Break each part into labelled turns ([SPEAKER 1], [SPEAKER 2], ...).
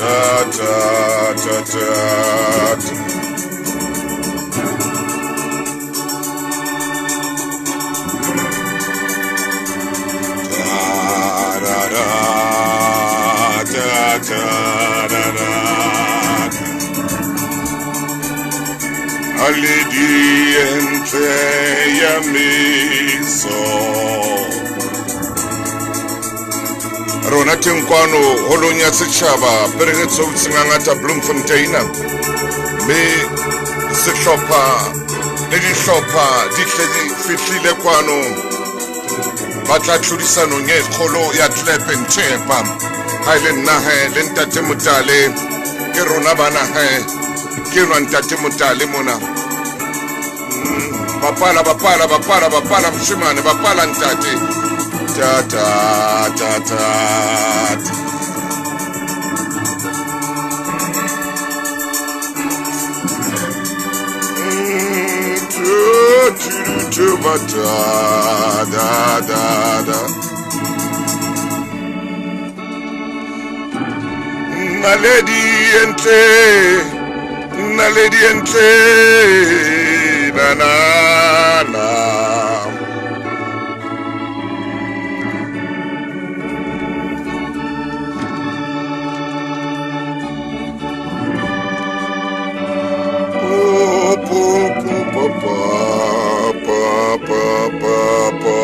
[SPEAKER 1] ta ta ta ta ta. Naledi e ntle ya meso. Rona teng kwano holong ya setjhaba Peregetso Sengangata Bloemfontein, mme sehlopha le dihlopha di hle di fihlile kwano ba tla tlhodisanong e kgolo ya Clap and Tap. Ha e le nna he le ntate Motale ke rona bana he ke nwa ntate Motale mona. Bapala bapala bapala bapala moshemane bapala ntate ta ta ta ta. Tu, tu, ba, da, da, da, da. Naledi e ntle, naledi e ntle, na na na. Po, po, po, po, pa, pa, pa, pa, pa,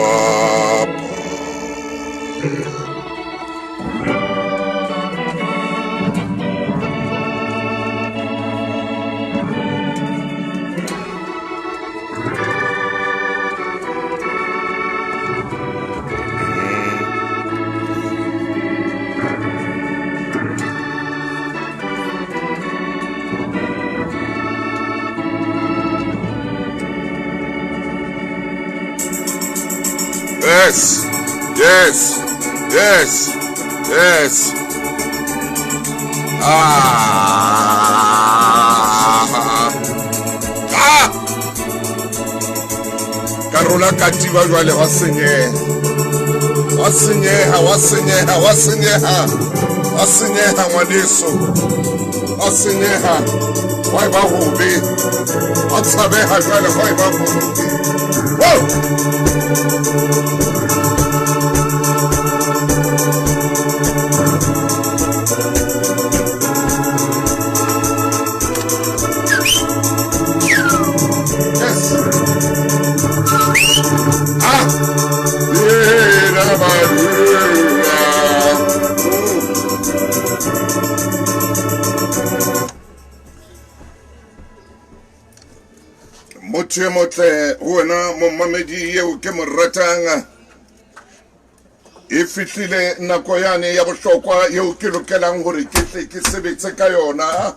[SPEAKER 1] pa. Yes, yes, yes, yes. Ah, ah. Ka rola katiba jwale wa senyeha, wa senyeha, wa senyeha, wa senyeha, wa senyeha ngwaneso, wa senyeha, wa eba hobe, wa tshabeha jwale, wa eba hobe. Whoa! Yes. Ah! Yeah, la, ba, la. Motho e motle ho wena momamedi eo ke mo ratang. E fihlile nako yane ya bohlokwa eo ke lokelang hore ke tle ke sebetse ka yona.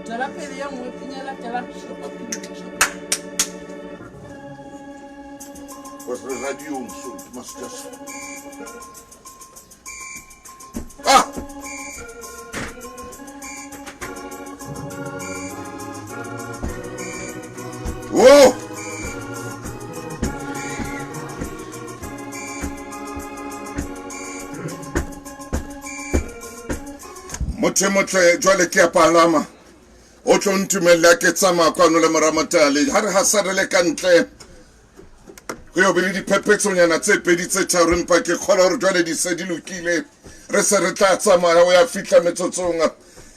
[SPEAKER 2] Tswela pele ye nngwe pina e latelang.
[SPEAKER 1] Because the radio, so it must just. Ah! Whoa! Motho e motle jwale ke a palama. O tlo ntumella ke tsamaya kwano le mora Motale. Ha re ha sa re le ka ntle. Ho yo be le diphepetsonyana tse pedi tse tharo, empa ke kgolwa hore jwale di se di lokile. Re se re tla tsamaya ho ya fihla metsotsong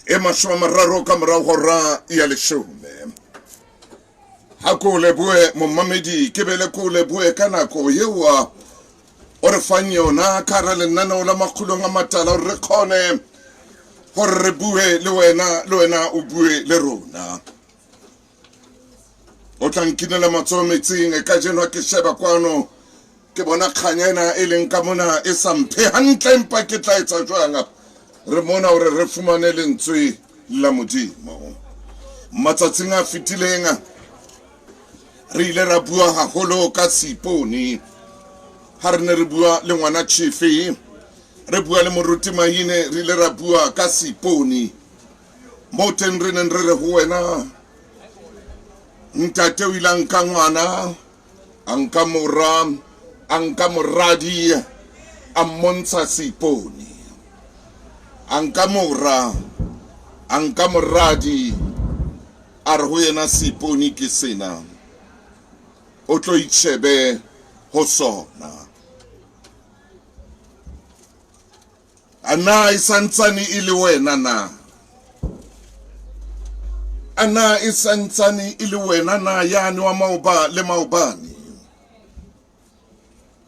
[SPEAKER 1] e 30 ka morao hora ya 10. Ha ko lebohe momamedi, ke bele ko lebohe ka nako eo o re fang yona ka hara lenaneo la Makgulong a Matala hore re kgone hore re bue le wena, le wena o bue le rona. O tla nkinela matsoho metsing kajeno ha ke sheba kwano ke bona kganya ena e leng ka mona e sa mphe hantle, empa ke tla etsa jwang? Re mona hore re fumane lentswe la Modimo. Matsatsing a fetileng re ile ra bua haholo ka seipone. Ha re ne re bua le ngwana Chief, re bua le moruti Maine, re ile ra bua ka seipone. Moo teng re neng re re ho wena, ntate o ile a nka ngwana, a nka mora, a nka moradi, a mmontsha seipone. A nka mora, a nka moradi, a re ho yena seipone ke sena. O tlo itjhebe ho sona. A na e santsane e le wena na? A na e santsane e le wena na yane wa maoba le maobane?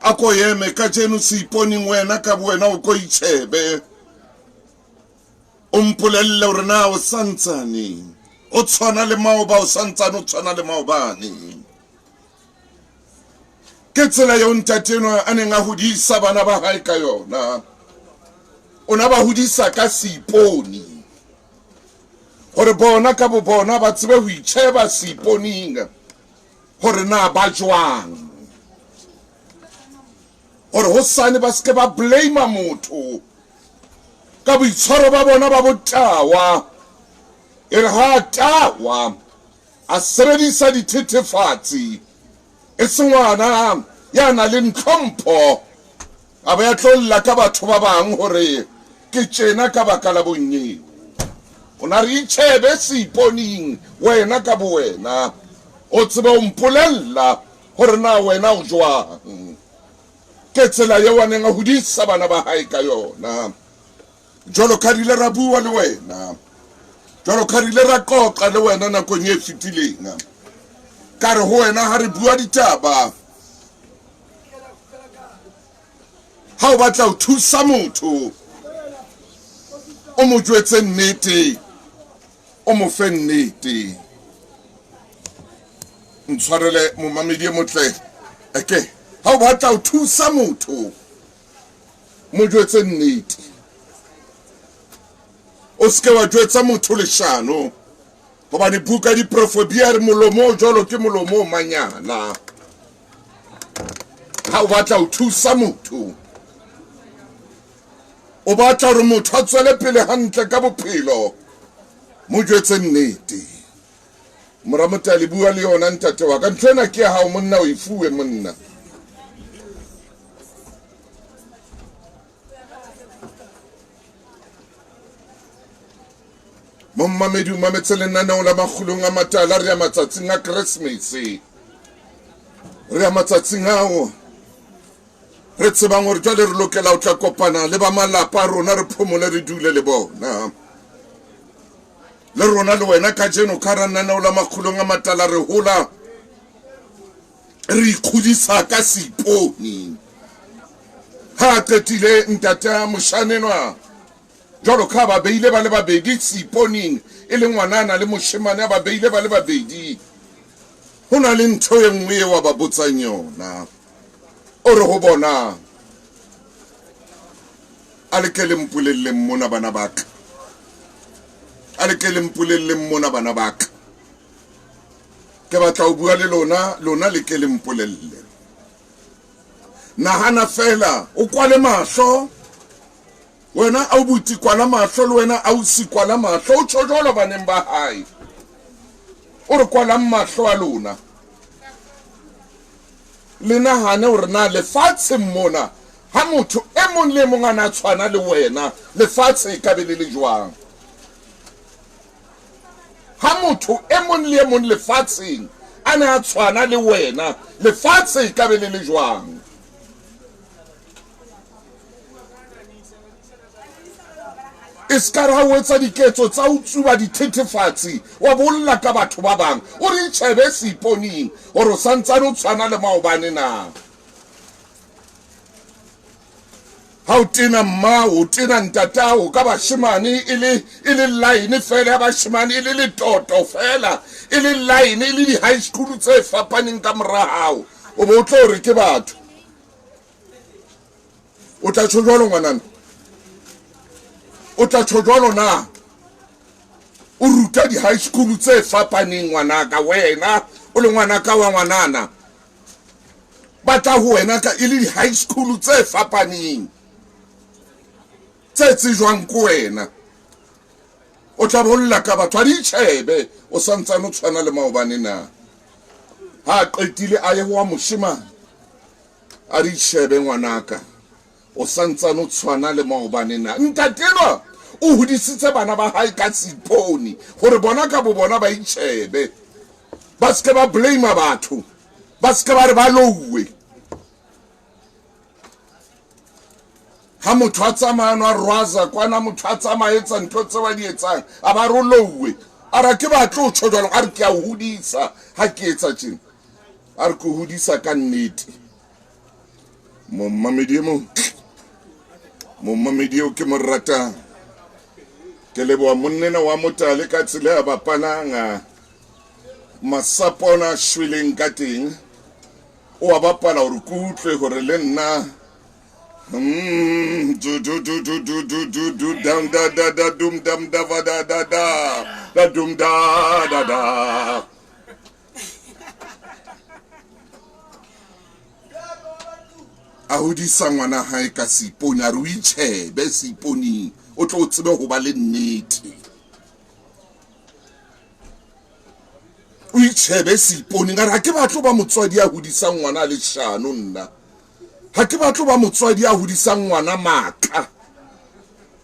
[SPEAKER 1] A ko eme kajeno seiponeng wena ka bowena o ko itjhebe. O mpolelle hore na o santsane o tshwana le maoba, o santsane o tshwana le maobane. Ke tsela eo ntate enwa a neng a hodisa bana ba hae ka yona. O na ba hodisa ka seipone, hore bona ka bobona ba tsebe ho itjheba seiponing hore na ba jwang, hore hosane ba se ke ba blame motho ka boitshwaro ba bona ba botawa. E re ha a tawa a sebedisa dithethefatsi, e se ngwana ya nang le ntlhompho, a ba ya tlo lla ka batho ba bang hore ke tjena ka baka la bonyeo. O na re itjhebe seiponing wena ka bowena, o tsebe ho mpolella hore na wena o jwang. Ke tsela eo a neng a hodisa bana ba hae ka yona. Jwalo ka re ile ra bua le wena, jwalo ka re ile ra qoqa le wena nakong e fetileng, ka re ho wena ha re bua ditaba, ha o batla ho thusa motho, o mo jwetse nnete, o mo fe nnete. Ntshwarele momamedi e motle, eke ha o batla ho thusa motho, mo jwetse nnete. O se ke wa jwetsa motho leshano, hobane buka ya diprofobia re molomo o jwalo ke molomo o manyala. Ha o batla ho thusa motho, o batla hore motho a tswele pele hantle ka bophelo, mo jwetse nnete. Mora Motali, bua le yona ntate wa ka. Ntho ena ke ya hao monna, o e fuwe monna. Mommamedi o mametse lenaneo la Makgulong a Matala. Re ya matsatsing a Keresemese, re ya matsatsing ao re tsebang hore jwale re lokela ho tla kopana le ba malapa a rona, re phomole, re dule le bona. Le rona le wena kajeno ka ra lenaneo la Makgulong a Matala re hola re ikgodisa ka seipone. Ha a qetile ntata moshanenwa jwalo ka ba beile ba le babedi seiponing, e le ngwanana le moshemane, a ba beile ba le babedi, ho na le ntho e nngwe eo a ba botsang yona. O re ho bona, A le ke le mpolelleng mona bana ba ka, a le ke le mpolelleng mona bana ba ka, ke batla ho bua le lona, lona le ke le mpolelle. Nahana feela, o kwale mahlo, wena aubuti kwala mahlo, le wena ausi kwala mahlo. O tjho jwalo baneng ba hae, o re kwalang mahlo a lona, le nahane hore na lefatsheng mona ha motho e mong le e mong a na tshwana le wena, lefatshe e ka be le le jwang? Ha motho e mong le e mong lefatsheng a ne a tshwana le wena, lefatshe e ka be le le jwang? E se ka re ha o etsa diketso tsa ho tsuba dithethefatsi wa bolla ka batho ba bang, o re itjhebe seiponing hore o santsane o tshwana le maobane na. Ha o tena mmao, o tena ntatao ka bashemane e le e le line fela ya bashemane, e le letoto fela, e le line, e le di-high school tse fapaneng ka mora hao, o bo o tlo re ke batho. O tla tjho jwalo ngwanana? O tla tjho jwalo na? O ruta di-high school tse fapaneng ngwanaka, wena o le ngwanaka wa ngwanana. Ba tla ho wena ka e le di-high school tse fapaneng tse tsejwang ko wena. O tla bolla ka batho a di itjhebe o santsane o tshwana le maobane na. Ha a qetile a ye ho wa moshemane a di itjhebe ngwanaka o santsane o tshwana le maobane na. Ntate enwa o hodisitse bana ba hae ka seipone gore bona ka bo bona ba itjhebe ba seke ba blame batho ba seke ba re ba louwe. Ha motho a tsamaya no a rwaza kwana, motho a tsamaya etsa ntho tseo a di etsang a ba rolouwe, a re ke batle o tjho jwalo, a re ke a hodisa ha ke etsa tjena, a re ke hodisa ka nnete. Momamedi e motle, momamedi eo ke mo ratang, ke leboha monnena wa motale ka tsela ya bapalang masapo ona a shweleng ka teng, o a bapala gore ke utlwe gore le nna do do do do do do do do dam da da da dum dam da va da da da da dum da da da. A hodisa ngwana hae ka seipone, a re o itjhebe seiponeng o tlo o tsebe ho ba le nnete. O itjhebe seiponeng, a re ha ke batle ba motswadi a hodisang ngwana a leshano, nna ha ke batle ba motswadi a hodisang ngwana maaka,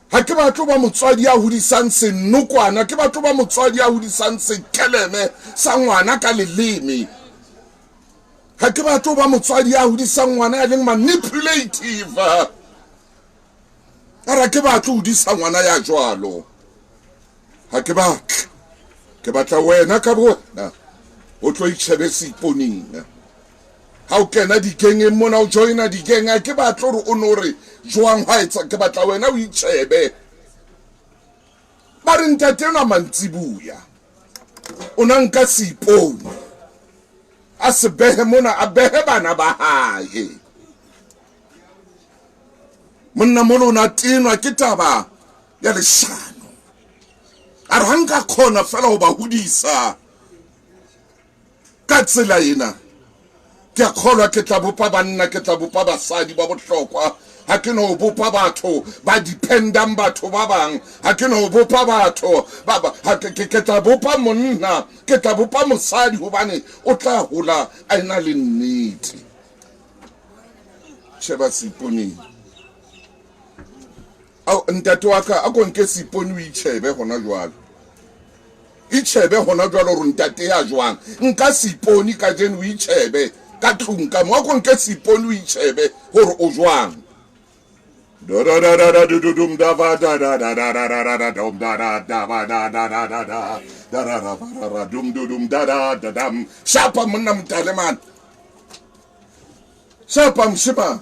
[SPEAKER 1] ha ke batle ba motswadi a hodisang senokwana, ke batle ba motswadi a hodisang sekeleme sa ngwana ka leleme, ha ke batle ba motswadi a hodisang ngwana ya leng manipulative, a re ha ke batle hodisa ngwana ya jwalo, ha ke batle, ke batla wena ka bowena o tlo itjhebe seiponeng. Ha o kena dikengeng mona o joina dikeng, ha ke batle hore o no re jwang hwa etsa, ke batla wena o itjhebe. Ba re ntate enwa mantsibuya o na nka seipone a se behe mona, a behe bana ba hae. Monna mona o na tenwa ke taba ya leshano, a re ha nka kgona fela ho ba hodisa ka tsela ena, ke a kgolwa ke tla bopa banna, ke tla bopa basadi ba bohlokwa. Ha ke no bopa batho ba dependang batho ba bang, ha ke no bopa batho ba ba, ha ke, ke tla bopa monna, ke tla bopa mosadi, hobane o tla hola a ena le nnete. Sheba seiponeng. Ao ntate wa ka, a ko nke seipone o itjhebe hona jwalo. Itjhebe hona jwalo hore ntate ya jwang. Nka seipone kajeno o itjhebe ka tlung ka mo. A ko nke seipone o itjhebe hore o jwang. Da da da da da du du dum da va da da da da da da da da dum da da da va da da da da da da da da va da da dum du dum da da da dam. Shapa monna motale man. Shapa moshemane.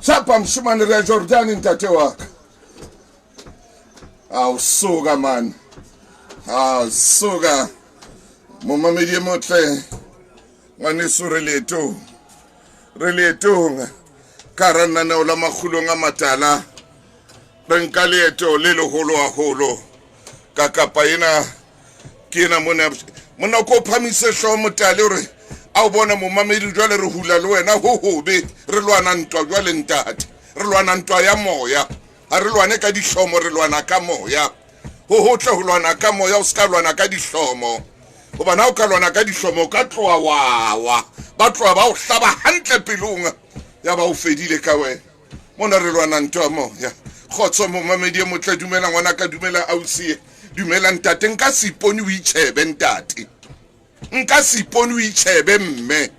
[SPEAKER 1] Shapa moshemane re ya Jordan ntate wa ka. Ao suka man. Ao suka. Momamedi e motle. Ngwaneso re leetong. Re leetong. Ka hara lenaneo la Makgulong a Matala. Re nka leeto le leholo haholo. Ka kapa ena ke ena mona. Monna ko phamise hlooho motale hore a o bona momamedi jwale re hula le wena ho hobe, re lwana ntwa jwale ntate, re lwana ntwa ya moya, ha re lwane ka dihlomo, re lwana ka moya. Ho hotle ho lwana ka moya, o ska lwana ka dihlomo, hobane ha o ka lwana ka dihlomo o ka tloha wawa, ba tloha ba o hlaba hantle pelong ya ba o fedile ka wena. Mona re lwana ntwa ya moya. Kgotso momamedi e motle, dumela ngwanaka, dumela ausi, dumela ntate. Nka se ipone o itjhebe ntate, nka se ipone o itjhebe mme,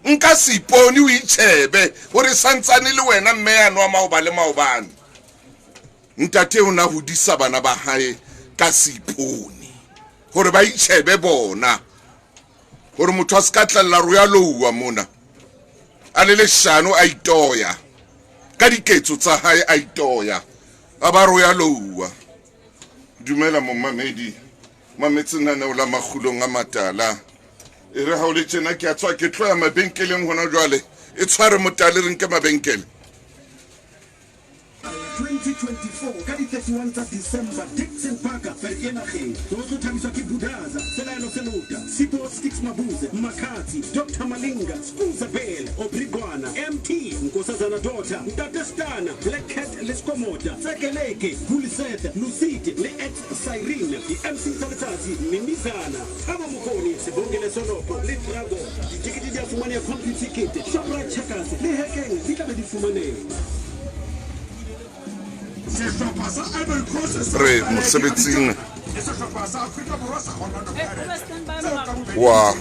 [SPEAKER 1] nka se ipone o itjhebe hore santsane le wena mme ya nwa maoba le maobane. Ntate o na hodisa bana ba hae ka seipone hore ba itjhebe bona, hore motho a se ka tlalla ro ya louwa mona a le leshano, a itoya ka diketso tsa hae, a itoya a ba ro ya louwa. Dumela momamedi, mametse naneo la Makgulong a Matala. E re ha o le tjena ke a tswa, ke tlo ya mabenkeleng hona jwale. E tshware motale re nke mabenkele.
[SPEAKER 3] 2024 ka di 31 tsa December Dixon Park Vereeniging. O tlo thabiswa ke Budaza, Selaelo Selota, Sipho Stix Mabuze, Makhadzi, Doctor Malinga, Skuza Bell, Aubrey Gwana, Emtee, Nkosazana Daughter, Ntate Stunna, Black Cat le Skomota, Tsekeleke, Hulisete, Lucid le Ex Cyrene. Di MC tsa letsatsi, Mimizana, Thabo Mokone, Sebongile Solopo le Drago. Ditekete di a fumaneha Computicket, Shoprite Checkers le Hekeng di tla be di fumaneha.
[SPEAKER 1] Re mosebetsing wa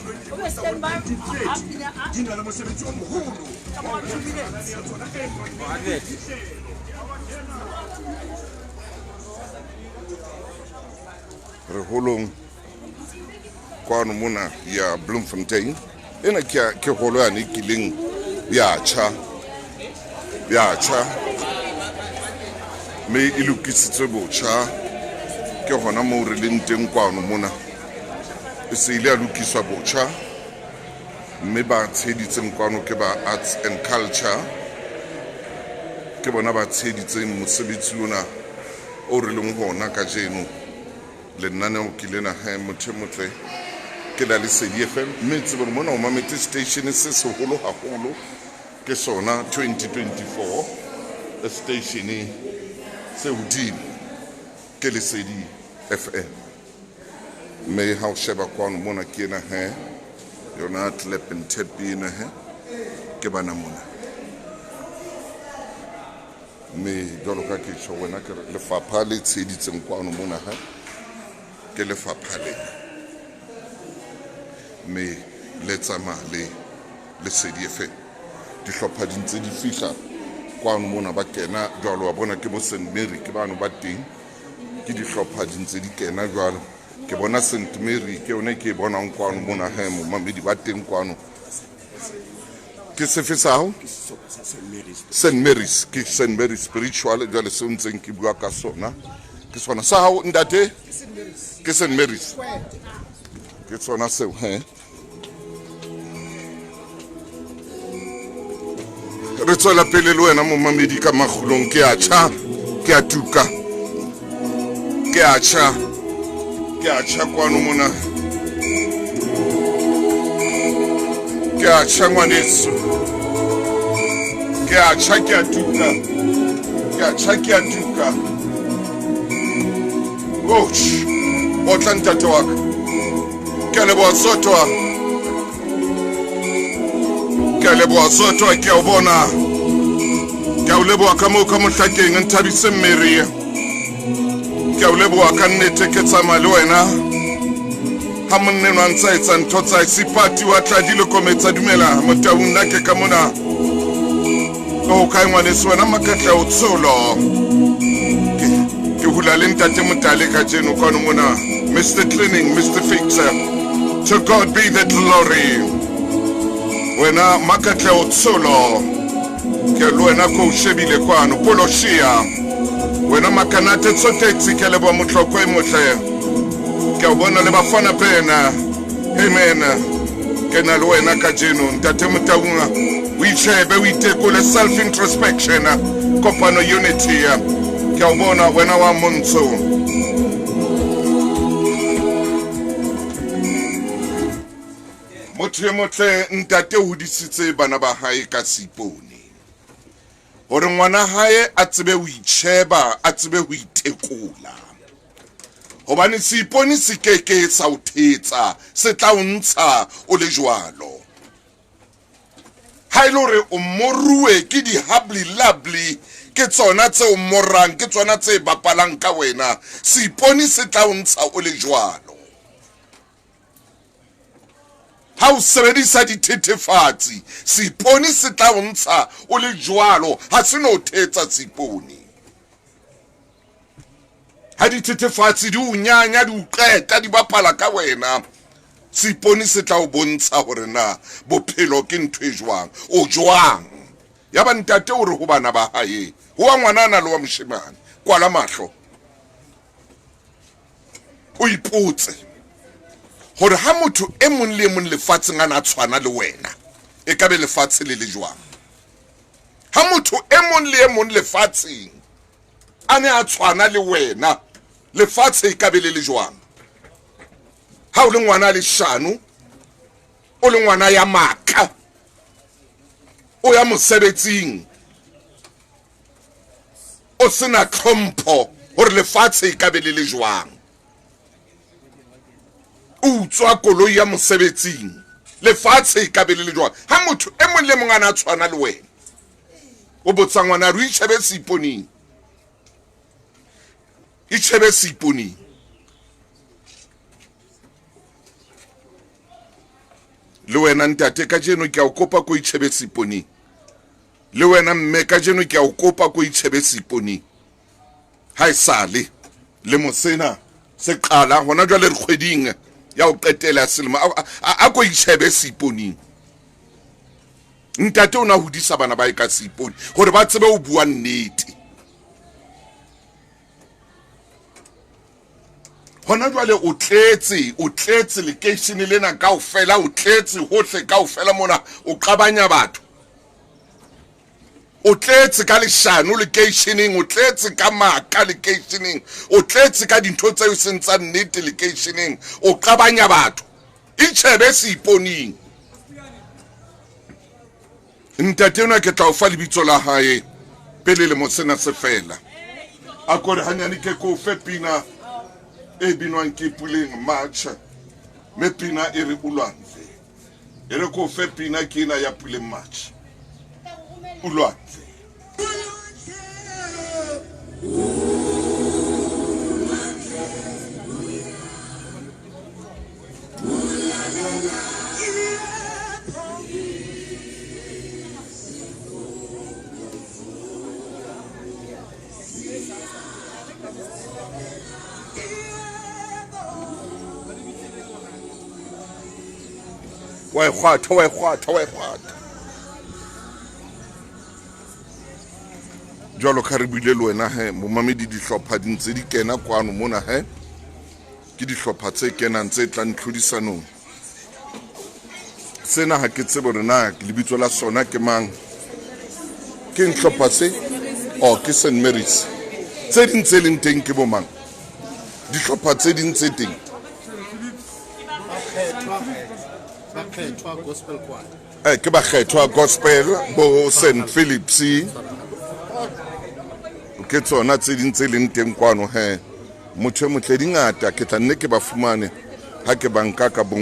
[SPEAKER 1] re holong kwano mona ya Bloemfontein. Ena ke ke holo yane e kileng ya tjha ya tjha mme e lokisitswe botjha. Ke hona moo re leng teng kwano mona, e se ile ya lokiswa botjha mme ba tsheheditseng kwano ke ba Arts and Culture, ke bona ba tsheheditseng mosebetsi ona o re leng hona kajeno. Lenaneo ke lena he motho e motle ke la Lesedi FM, mme tsebe hore mona o mametse station se seholo haholo, ke sona 2024 station se hodimo ke Lesedi FM. Mme ha o sheba kwano mona ke ena he yona clap and tap ena he ke bana mona. Mme jwalo ka ke tjho wena ke re lefapha le tsheheditseng kwano mona ha ke lefapha lena, mme le tsamaya le Lesedi FM. Dihlopha di ntse di fihla kwano mona, ba kena jwalo wa bona ke bo St Mary ke bano ba teng, ke dihlopha di ntse di kena jwalo. Ke bona St Mary ke yone ke e bonang kwano mona he momamedi ba teng kwano. Ke sefe sa hao? St Mary's, ke St Mary's spiritual jwale seo ntseng ke bua ka sona ke sona sa hao ntate, ke St Mary's, ke sona seo he. Re tswela pele le wena momamedi ka makgulong. Ke a tjha, ke a tuka, ke a tjha, ke a tjha kwano mona, ke a tjha ngwaneso, ke a tjha, ke a tuka, ke a tjha, ke a tuka. Ouch, otla ntate wa ka, ke a leboha Sotwa, ke a leboha Sotwa, ke a o bona, ke a o leboha ka moo ka mohlakeng nthabise Mary, ke a o leboha ka nnete, ke tsamaya le wena ha monneno a ntsa etsa ntho tsa Sipati wa Tladi le Kometsa. Dumela Motau, nna ke ka mona. O kae ngwaneso wena Makatla o tsholo? Ke hula le ntate Motale kajeno kwano mona. Mr Cleaning, Mr Fixer, to God be the glory. Wena Makatla o tsholo, ke le wena ko o shebile kwano Poloshia. Wena Makanate Tsotetsi, ke a leboha Motlokwe e motle, ke a o bona le Bafana Pena. Amen, ke na le wena kajeno ntate Motaung. O itjhebe, o itekole, self introspection, kopano unity, ke a o bona wena wa Montsho. Motho e motle ntate o hodisitse bana ba hae ka seipone hore ngwana hae a tsebe ho itjheba, a tsebe ho itekola, hobane seipone se ke ke sa o thetsa, se tla o ntsha o le jwalo. Ha e le hore o moruwe ke di-hubbly-lubbly, ke tsona tse o morang, ke tsona tse bapalang ka wena, seipone se tla o ntsha o le jwalo. Ha o sebedisa dithethefatsi, seipone se tla o ntsha o le jwalo, ha se no thetsa seipone. Ha dithethefatsi di o nyanya, di o qeta, di bapala ka wena, seipone se tla o bontsha hore na bophelo ke ntho e jwang, o jwang. Yaba ntate o re ho bana ba hae, ho wa ngwanana le wa moshemane, kwala mahlo, o ipotse hore ha motho e mong le e mong lefatsheng a na tshwana le wena, e ka be lefatshe le le jwang? Ha motho e mong le e mong lefatsheng a ne a tshwana le wena, lefatshe e ka be le le jwang? Ha o le ngwana a leshano, o le ngwana ya maka, o ya mosebetsing o sena tlhompho, gore lefatshe e ka be le le jwang? O utswa koloi ya mosebetsing, lefatshe e ka be le le jwang? Ha motho e mong le mong a ne a tshwana le wena, o botsa ngwana a re o itjhebe seiponeng, itjhebe seiponeng. Le wena ntate kajeno ke a o kopa ko itjhebe seiponeng, le wena mme kajeno ke a o kopa ko itjhebe seiponeng. Ha e sale lemo sena se qala, hona jwale re kgweding ya ho qetela ya selemo, a ko itjhebe seiponeng. Ntate o na hodisa bana ba e ka seipone gore ba tsebe ho bua nnete. Hona jwale o tletse, o tletse lekeishene lena kaofela, o tletse hohle kaofela mona, o qabanya batho. O tletse ka leshano lekeisheneng, o tletse ka maka lekeisheneng, o tletse ka dintho tseo e seng tsa nnete lekeisheneng, o qabanya batho. Itjhebe seiponing. Ntate enwa ke tla o fa lebitso la hae pele lemo sena se fela. A kore hanyane ke ko fe pina e binwang ke Puleng March, me pina e re ulwandle. E re ko fe pina ke ena ya Puleng March. Ulwandle. Wa e kgwatha, wa e kgwatha, wa e kgwatha. Jwalo ka re buile le wena he, momamedi, dihlopha di ntse di kena kwano mona he. Ke dihlopha tse kenang tse tlang tlhodisanong. Sena ha ke tsebe hore na lebitso la sona ke mang. Ke eng hlopha se? Oh, ke St Mary's. Tse ding tse leng teng ke bo mang? Dihlopha tse ding tse teng. Eh, ke Bakgethwa Gospel bo St Philips. Ke tsona tse ding tse leng teng kwano he. Motho e motle di ngata ke tla nne ke ba fumane ha ke ba nka ka bong.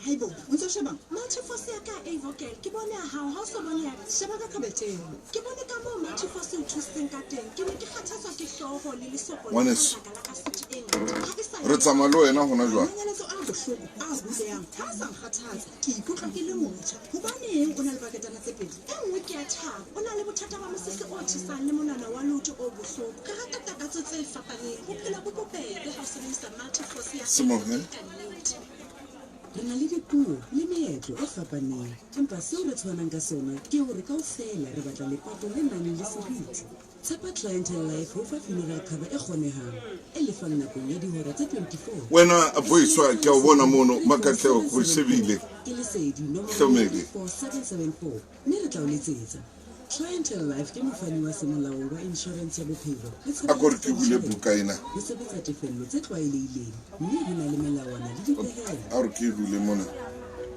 [SPEAKER 4] Haibo, o ntso shebang? Multiforce ya ka a vocal ke bone ya hao ha o so bone ya ka. Sheba ka khabeteng. Ke bone ka moo Multiforce e o thusitseng ka teng. Ke ne ke kgathatswa ke hlooho le lesopo le
[SPEAKER 1] Ngwaneso,
[SPEAKER 4] ka baka la acid e ngata. Ha ke sa
[SPEAKER 1] re tsamaya le wena hona jwale.
[SPEAKER 4] Manyaletso a bohloko a hulehang ha a sa nkgathatsa. Ke ikutlwa ke le motjha. Hobaneng o na le baketana tse pedi? E nngwe ke ya thabo. O na le bothata ba mosese o tjhesang le monwana wa leoto o bohloko. Re rata takatso tse fapaneng. Bophelo bo bobebe ha o sebedisa Multiforce ya
[SPEAKER 1] Semohe.
[SPEAKER 4] Ka nnete.
[SPEAKER 5] Re na le dipuo le meetlo e fapaneng, empa seo re tshwanang ka sona ke hore kaofela re batla lepato le nang le seriti. Tshepa Clientele Life ho fa funeral cover e kgonehang, e lefang nakong ya dihora tse 24.
[SPEAKER 1] Wena Voiswa ke a o bona mono Makatleho ke o shebile.
[SPEAKER 5] Ke Lesedi nomorong ya
[SPEAKER 1] Hlomele.
[SPEAKER 5] 34774 mme re tla o letsetsa. Clientele Life ke mofani wa semolao wa inshorense ya bophelo le
[SPEAKER 1] A ko re
[SPEAKER 5] tshebeletso
[SPEAKER 1] ke bule
[SPEAKER 5] tsa ditjhelete.
[SPEAKER 1] buka ena.
[SPEAKER 5] Ho sebetsa tefello tse tlwaelehileng mme ho na le melawana le dipehelo.
[SPEAKER 1] A re ke e bule mona.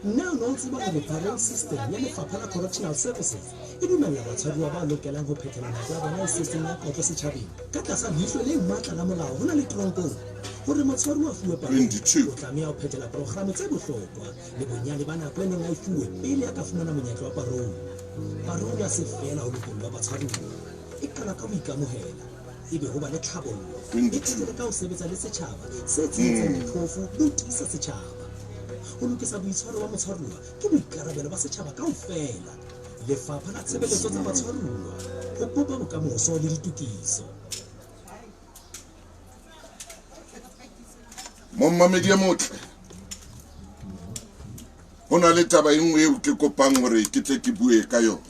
[SPEAKER 6] Na o ne o tseba hore parole system ya Lefapha la Correctional Services e dumella batshwaruwa ba lokelang ho phethela nako ya bona e setseng ya kotlo setjhabeng ka tlasa leihlo le matla la molao hona le teronkong? Hore motshwaruwa a fuwe parole,
[SPEAKER 1] 22.
[SPEAKER 6] o tlameha ho phethela programo tse bohlokwa le bonyane ba nako e neng a e fuwe pele a ka fumana monyetla wa parole. Parole ha se feela ho lokollwa batshwaruwa. E qala ka ho ikamohela, ebe ho ba le tlhabollo, e qetele ka ho sebetsa le setjhaba se tshehetsang diphofu le ho tiisa setjhaba. Ho lokisa boitshwaro ba motshwaruwa ke boikarabelo ba setjhaba kaofela. Lefapha la Tshebeletso tsa Batshwaruwa, ho bopa bokamoso le ditokiso.
[SPEAKER 1] Mommamedi e motle, ho na le taba e nngwe eo ke kopang hore ke tle ke bue ka yona.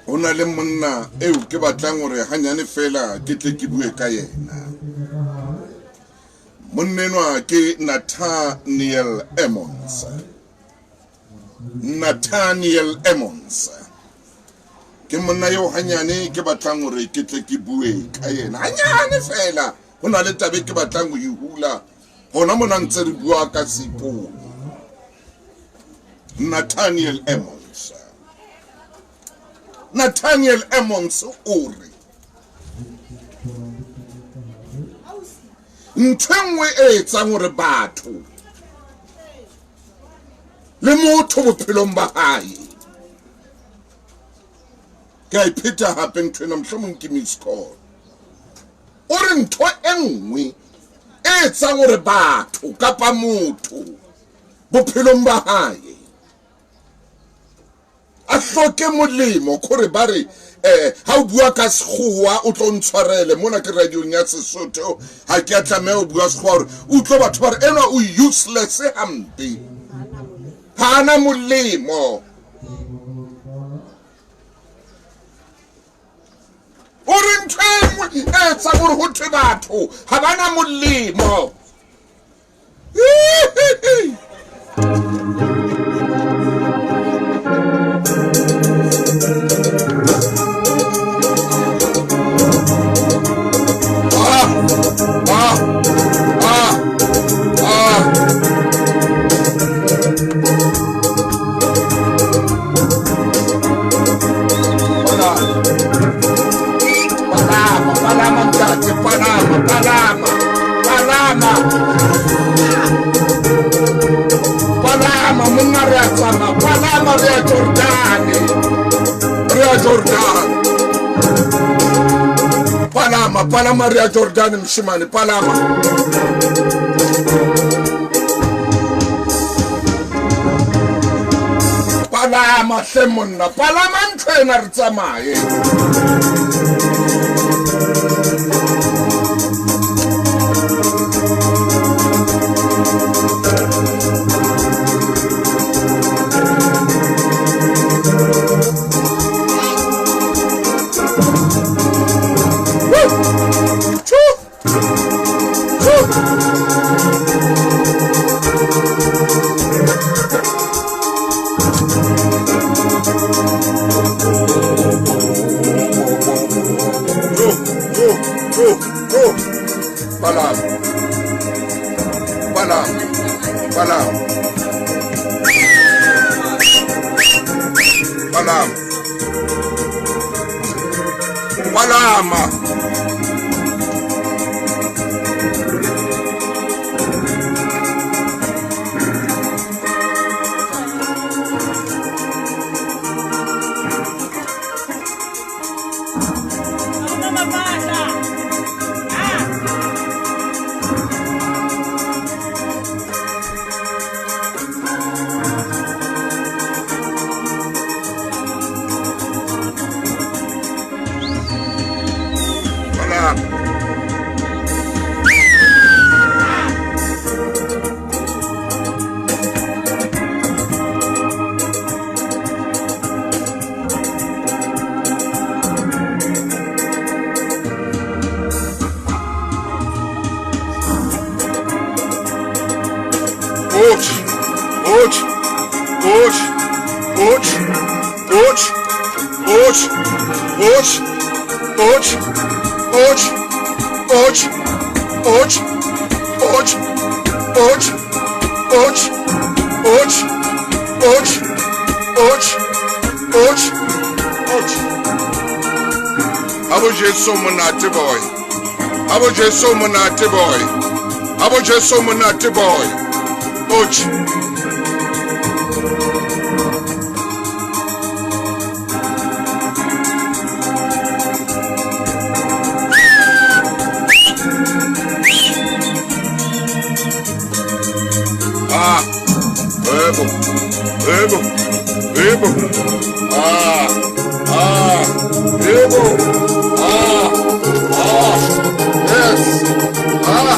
[SPEAKER 1] Ho na le monna eo ke batlang hore hanyane feela ke tle ke bue ka yena. Monna enwa ke Nathaniel Emmons. Nathaniel Emmons. Ke monna eo hanyane ke batlang hore ke tle ke bue ka yena. Hanyane feela ho na le taba e ke batlang ho e hula hona mona ntse re bua ka Seipone. Nathaniel Emmons. Nathaniel Emmons o re ntho e nngwe e etsang gore batho le motho bophelong ba hae ke a ipheta gape ntho ena mohlomong ke miss call o re ntho e nngwe e etsang gore batho kapa motho bophelong ba hae a hloke molemo kore ba re um ha o bua ka sekgowa o tlo ntshwarele mona ke radiong ya Sesotho ha ke a tlameha ho bua sekgowa gore o utlwe batho ba re enwa o useless hampe ha ana molemo o re ntho e nngwe e etsang gore go thwe batho ga ba na molemo Palama, palama, ntate, palama, palama, palama. Palama, monna re a tsamaya, palama re a Jordane. Re a Jordane. Palama, palama re a Jordane moshemane, palama. Palama hle monna, palama ntho ena re tsamaye. Palama. Palama. Palama. Palama. Palama. Ouch, ouch, ouch, ouch, ouch, ouch, ouch, ouch, ouch, ouch, ouch, ouch, ouch, ouch, ouch, ouch, ouch, ouch, ouch. Abo Jesu monate boy. Abo Jesu monate boy. Abo Jesu monate boy. Ouch. Ah, ebo, ebo, ebo, ah, ah, ebo, ah, ah, yes, ah.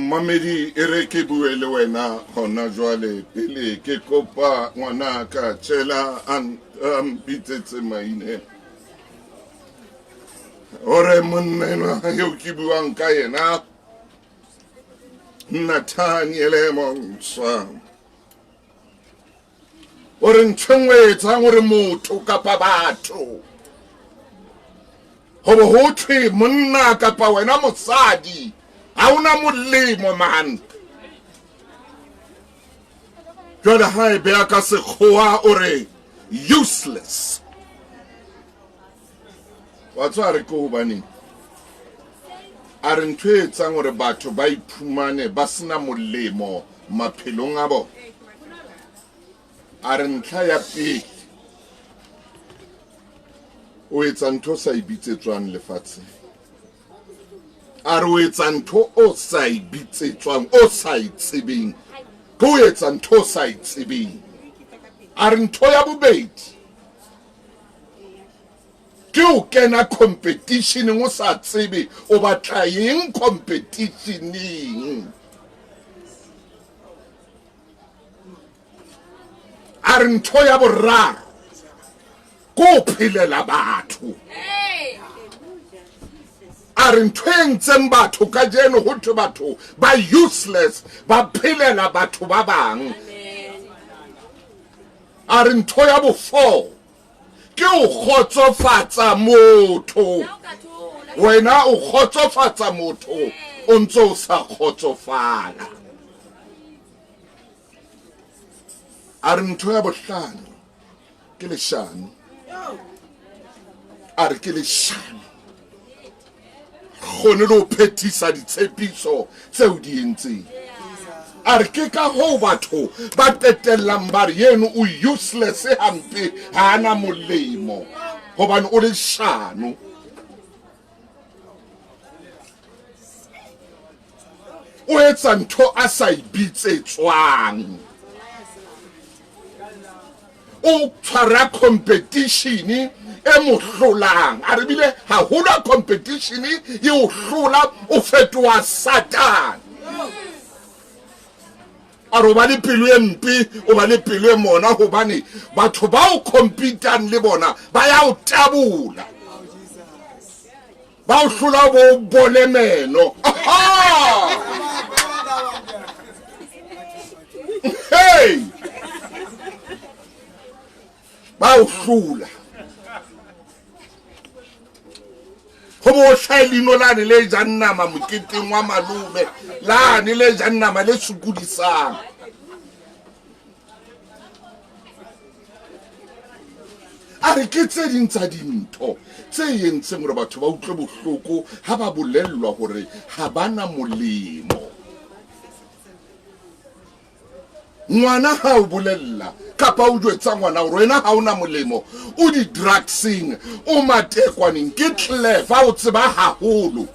[SPEAKER 1] Momamedi e re ke bue le wena gona jwale pele ke kopa ngwanaka tšela a mpitsetse maine gore monna enwa eo ke buang ka yena Nathaniele Monswa o re ntho e nngwe e etsang gore motho kapa batho go bo go thwe monna kapa wena mosadi ga o na molemo man jwale ga e beya ka sekgowa o re useless wa tswa re ke gobaneng a re ntho e etsang gore batho ba iphumane ba sena molemo maphelong a bona a re ntlha ya pele o etsa ntho o sa e bitsetswang lefatsheng a re o etsa ntho o sa e bitsetswang o sa e tsebeng ke o etsa ntho o sa e tsebeng a re ntho ya bobedi ke o kena competitioneng o sa tsebe o batla eng competitioneng a re ntho ya boraro ko o phelela batho a re ntho e ntseng batho ka jeno go thwe batho ba useless ba phelela batho ba bang a re ntho ya bofoo ke o kgotsofatsa motho wena o kgotsofatsa motho o ntse o sa kgotsofala a re ntho ya bohlano ke leshano a re ke leshano kgone le ho phethisa ditshepiso tseo di entseng a re ke ka hoo batho ba qetellang ba re yeno o useless hampe ha ana molemo gobane o leshano o etsa ntho a sa e bitsetswang o tshwara competition e mo hlolang a re bile haholo a competition e o hlola o fetoha satane a re o ba le pelo e mpe o ba le pelo e mona gobane batho ba o competang le bona ba ya o tabola ba o hlola bo o bole meno hey ba o hlola go bo o hlae leino lane le jang nama moketeng wa malome lane le jang nama le sokodisang a re ke tse ding tsa dintho tse entseng gore batho ba utlwe bohloko ha ba bolellwa gore ha ba na molemo ngwana ha o bolella kapa o jwetsa ngwana gore wena ha o na molemo o di-drugseng o matekwaneng ke clever o tseba haholo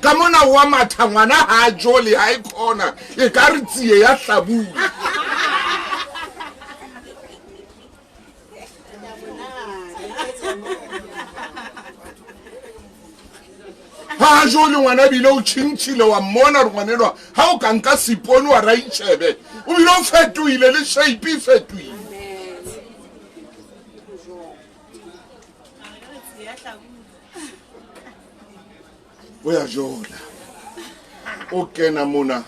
[SPEAKER 1] ka mona wa matha ngwana ha a jole ha e khona e ka re tsie ya hlabula ha a jole ngwana ebile o tšhintšhile wa mmona gore ngwanelwa ha o ka nka sepone wa raitšhebe o bile o fetoile le shape e fetoile o ya jola o kena mona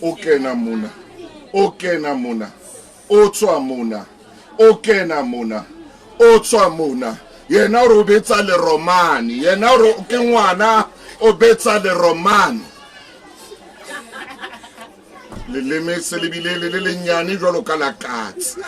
[SPEAKER 1] o kena mona o kena mona o tswa mona o kena mona o tswa mona yena o re o betsa leromane yena o re ke ngwana o betsa leromane leleme se le bile le le lennyane jwalo ka la katse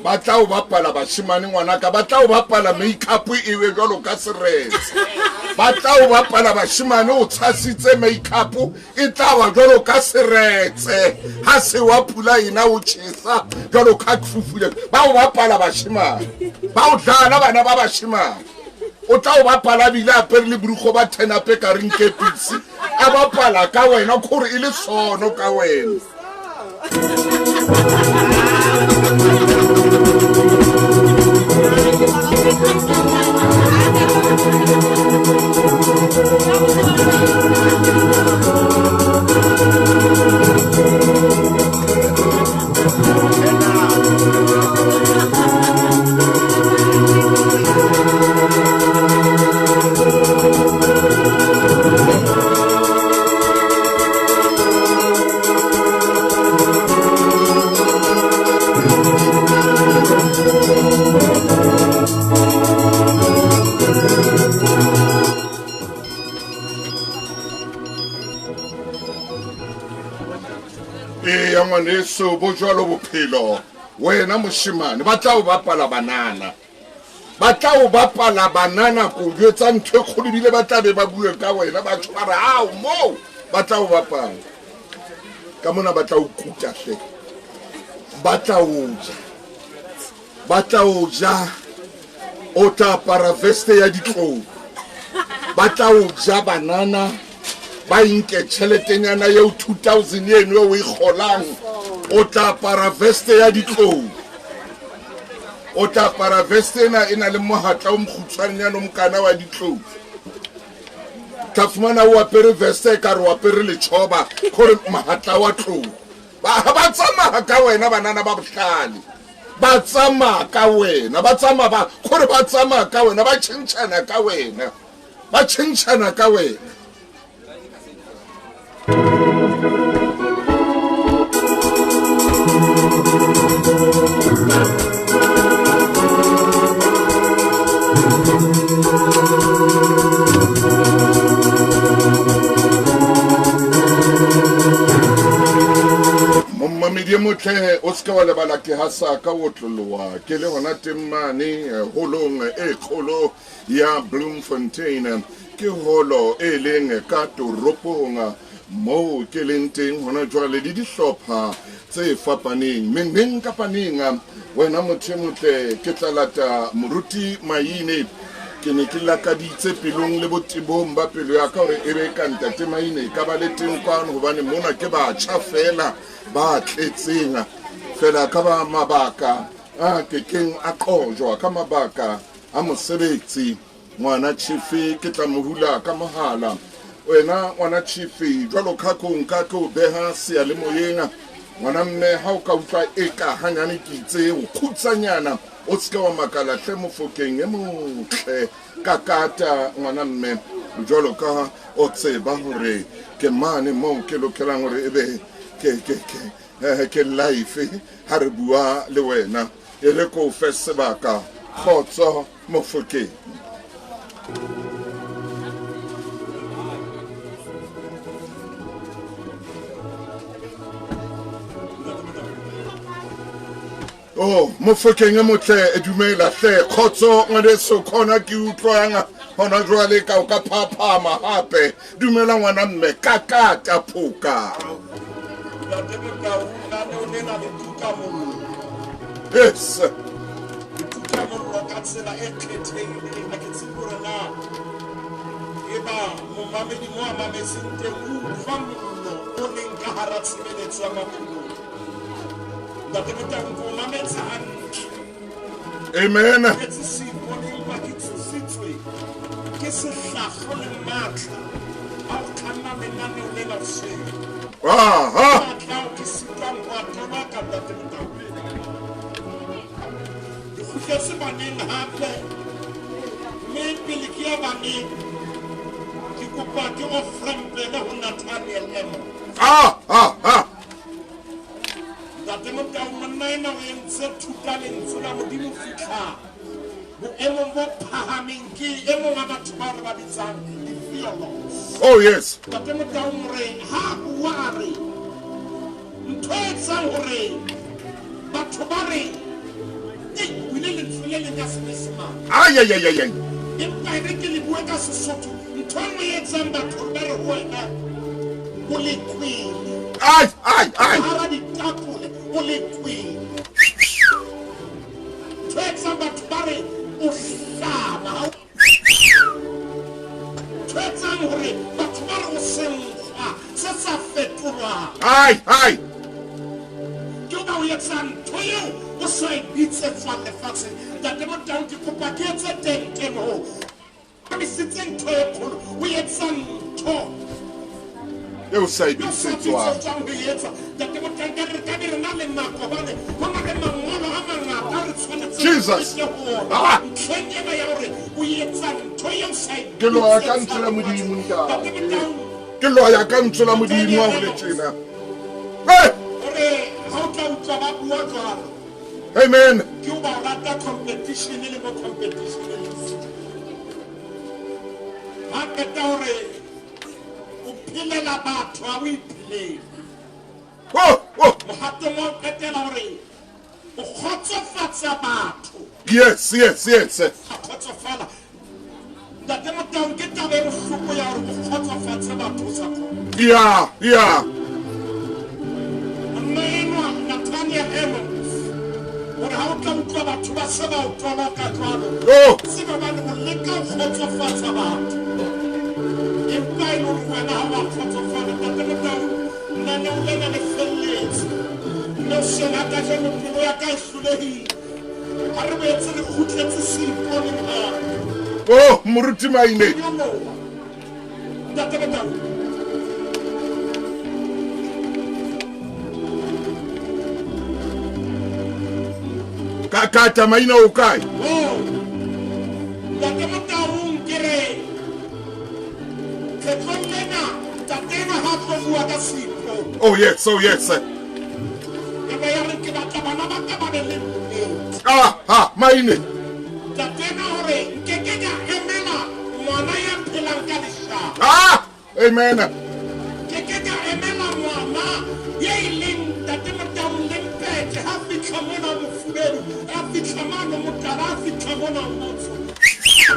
[SPEAKER 1] ba tla o bapala bashemane ngwanaka ba tla o bapala makeup e be jwalo ka seretse ba tla o bapala bashemane o tshasitse makeup e tla ba jwalo ka seretse ha se wa pula ena o tjhesa jwalo ka fufule ba o bapala bashemane ba o dlala bana ba bashemane. O tla o bapala bile apere le borukgo ba turn-up e ka reng kepisi. A bapala ka wena kore e le sono ka wena. Eya ngwaneso, bo jwalo bophelo. Wena moshemane, ba tla o bapala banana. Ba tla o bapala banana ko jwetsa ntho e kgolo ebile ba tla be ba bue ka wena ba tjho ba re ao moo ba tla o bapala. Ka mona ba tla o kuta hle. Ba tla o ja. Ba tla o ja. O tla apara veste ya ditlou. Ba tla o ja banana. Ba nke tjheletenyana eo 2000 eno eo o e kgolang. O tla apara veste ya ditlou. O tla apara veste ena e na le mohatla o mokgutshwanyana o mokana wa ditlou. Tla fumana o apere veste e ka re o apere letjhoba gore mohatla wa tlou. Ba ba tsamaya ka wena banana ba bohlale. Ba tsamaya ka wena, ba tsamaya ba gore ba tsamaya ka wena, ba tjhentjhana ka wena. Ba tjhentjhana ka wena. Momamedi e motle, o seke wa lebala ke ha sa ka o tloloa ke le hona teng mane holong e kgolo ya Bloemfontein. Ke holo e leng ka toropong moo ke leng teng hona jwale le dihlopha tse fapaneng. Mme neng kapa neng wena motho e motle ke tla lata moruti Maine. Ke ne ke lakaditse pelong le botebong ba pelo ya ka hore e be ka ntate Maine e ka ba le teng kwano, hobane mona ke batjha fela ba tletseng fela ka ba mabaka a kekeng a qojwa, ka mabaka a mosebetsi. Ngwana Chief ke tla mo hula ka mohala. Wena ngwana Chief, jwalo ka ko nka ke o beha seyalemoyeng. Ngwana mme, ha o ka utlwa eka hanyane ke itse o kgutsanyana, o seke wa makala hle Mofokeng e motle. Ka kata ngwana mme, jwalo ka o tseba hore ke mane moo ke lokelang hore ebe ke life ha re bua le wena. E re ko fe sebaka, kgotso Mofokeng. Oh, Mofokeng e motle, dumela hle, kgotso ngwaneso, khona ke utlwang hona jwale ka o ka phaphama hape. Dumela ngwana mme, ka kata phoka. Yes.
[SPEAKER 3] Ka tsela e kgethehileng, ha ke tsebe hore na eba momamedi mo a mametseng teng o utlwa mollo o leng ka hara tshebeletso ya maphelo. Ntate Motau, ke o mametse hantle.
[SPEAKER 1] Amen.
[SPEAKER 3] Ke seipone empa ke tsositswe ke sehlahlo le matla a ho kganna lenaneo lena hoseng.
[SPEAKER 1] Aha.
[SPEAKER 3] Matla ao ke sitwang ho a tobaka, Ntate Motau. Ke kgutletse baneng hape, mme pele ke ya baneng, ke kopa ke offrempele ho Nathaniel Emo.
[SPEAKER 1] Ah, ah, ah.
[SPEAKER 3] Ntate Motau, monna ena o entse thuta lentswe la Modimo fihla boemong bo phahameng, ke e mong wa batho bao re ba bitsang di-theologues.
[SPEAKER 1] Oh yes.
[SPEAKER 3] Ntate Motau more ha bua a re ntho e etsang hore batho ba re e buile lentswe le leng ka Senyesemane.
[SPEAKER 1] Ai, ai, ai, ai, ai.
[SPEAKER 3] Empa e re ke le bue ka Sesotho, ntho e nngwe e etsang batho hore ba re ho wena o lekwele.
[SPEAKER 1] Ai, ai, ai.
[SPEAKER 3] Hara ditapole o lekwele. Ntho e etsang batho ba re o hlaba ha o
[SPEAKER 1] Hai, hai.
[SPEAKER 3] Ke o ba o etsa ntho eo o sa e bitsetswang lefatsheng. Ntate Motau, ke kopa ke etse teng ho. Misitse ntho e kgolo, o etsa ntho
[SPEAKER 1] e o sa e
[SPEAKER 3] eo sa
[SPEAKER 1] bitsetswang.
[SPEAKER 3] bitsetswang ho e etsa. Ntate Motau, ka re ka be re na le nako hobane ho na le mangolo a mangata a re tshwanetseng
[SPEAKER 1] Jesus.
[SPEAKER 3] re fihle ho ona.
[SPEAKER 1] Ah.
[SPEAKER 3] Ntlheng ena ya hore o etsa ntho eo sa e
[SPEAKER 1] Ke loya ka
[SPEAKER 3] bitsetswang
[SPEAKER 1] ntswe la Modimo,
[SPEAKER 3] lefatsheng.
[SPEAKER 1] ntate.
[SPEAKER 3] Ntate Motau,
[SPEAKER 1] Ke loya ka ntswe la Modimo ha ho le tjena. Hey!
[SPEAKER 3] hore ha o tla utlwa ba bua jwalo,
[SPEAKER 1] Amen.
[SPEAKER 3] ke o ba o rata competition le mo competition e leng siyo. Ha qeta hore o phelela batho ha o iphelele.
[SPEAKER 1] Oh, oh.
[SPEAKER 3] Mohatong wa ho qetela hore o kgotsofatsa batho.
[SPEAKER 1] Yes, yes, yes.
[SPEAKER 3] A kgotsofala. Ntate Motau, ke taba e bohloko ya hore o kgotsofatse batho o sa kgone.
[SPEAKER 1] Yeah, yeah.
[SPEAKER 3] Monna enwa Nathaniel Evans, hore ha o tla utlwa batho ba se ba o toloka jwalo,
[SPEAKER 1] Oh.
[SPEAKER 3] tsebe hobane o leka ho kgotsofatsa batho. Empa e le hore wena ha wa kgotsofala. Ntate Motau, lenaneo lena le felletse. Mme hoseng ha kajeno pelo ya ka e hlolehile. Ha re boetse re kgutletse seiponeng hape.
[SPEAKER 1] Oh, moruti Maine.
[SPEAKER 3] Nyoloha. Ntate Motau.
[SPEAKER 1] Ka kata Maina o kae?
[SPEAKER 3] Oh. Ntate Motaung ke re kgetlong lena ntate enwa ha tlo bua ka seipo.
[SPEAKER 1] Oh yes, oh yes.
[SPEAKER 3] E be ya re ke batla bana ba ka ba be le nnete.
[SPEAKER 1] Ah, ah, Maine.
[SPEAKER 3] Ntate enwa hore nkeke ka emela ngwana ya phelang ka leshano.
[SPEAKER 1] Ah, amen.
[SPEAKER 3] Ke ke ka emela ngwana ye e leng Ntate Motaung le mpete ha fitlha mona mofubedu, a fitlha mano motala, a fitlha mona motsho.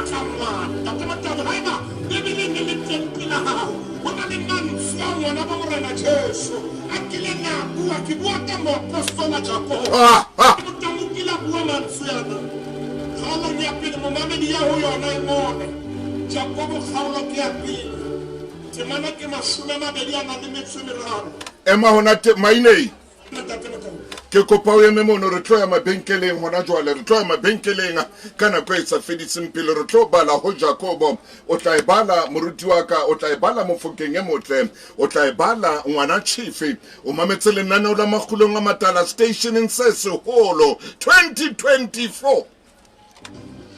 [SPEAKER 3] Tla ngwana. Ntate Motaung, haeba Bebeleng e le teng pela hao, ho na le mantswe a ngwana ba Morena Jesu a kileng a bua. Ke bua ka moapostola Jakobo.
[SPEAKER 1] Ah, ah.
[SPEAKER 3] Motaung o kile a bua mantswe ana. Kgaolong ya pele, momamedi ya ho yona e ngole. Jakobo kgaolo ke ya pele. Temana ke 23.
[SPEAKER 1] Ema hona te Maine.
[SPEAKER 3] Ntate Motaung.
[SPEAKER 1] Ke kopa o eme mono, re tlo ya mabenkeleng hona jwale, re tlo ya mabenkeleng ka nako e sa fediseng pele. Re tlo bala ho Jakobo. O tla e bala moruti wa ka, o tla e bala mofokeng e motle, o tla e bala ngwana Chief. O mametse lenaneo la Makgulong a Matala stationeng se seholo 2024.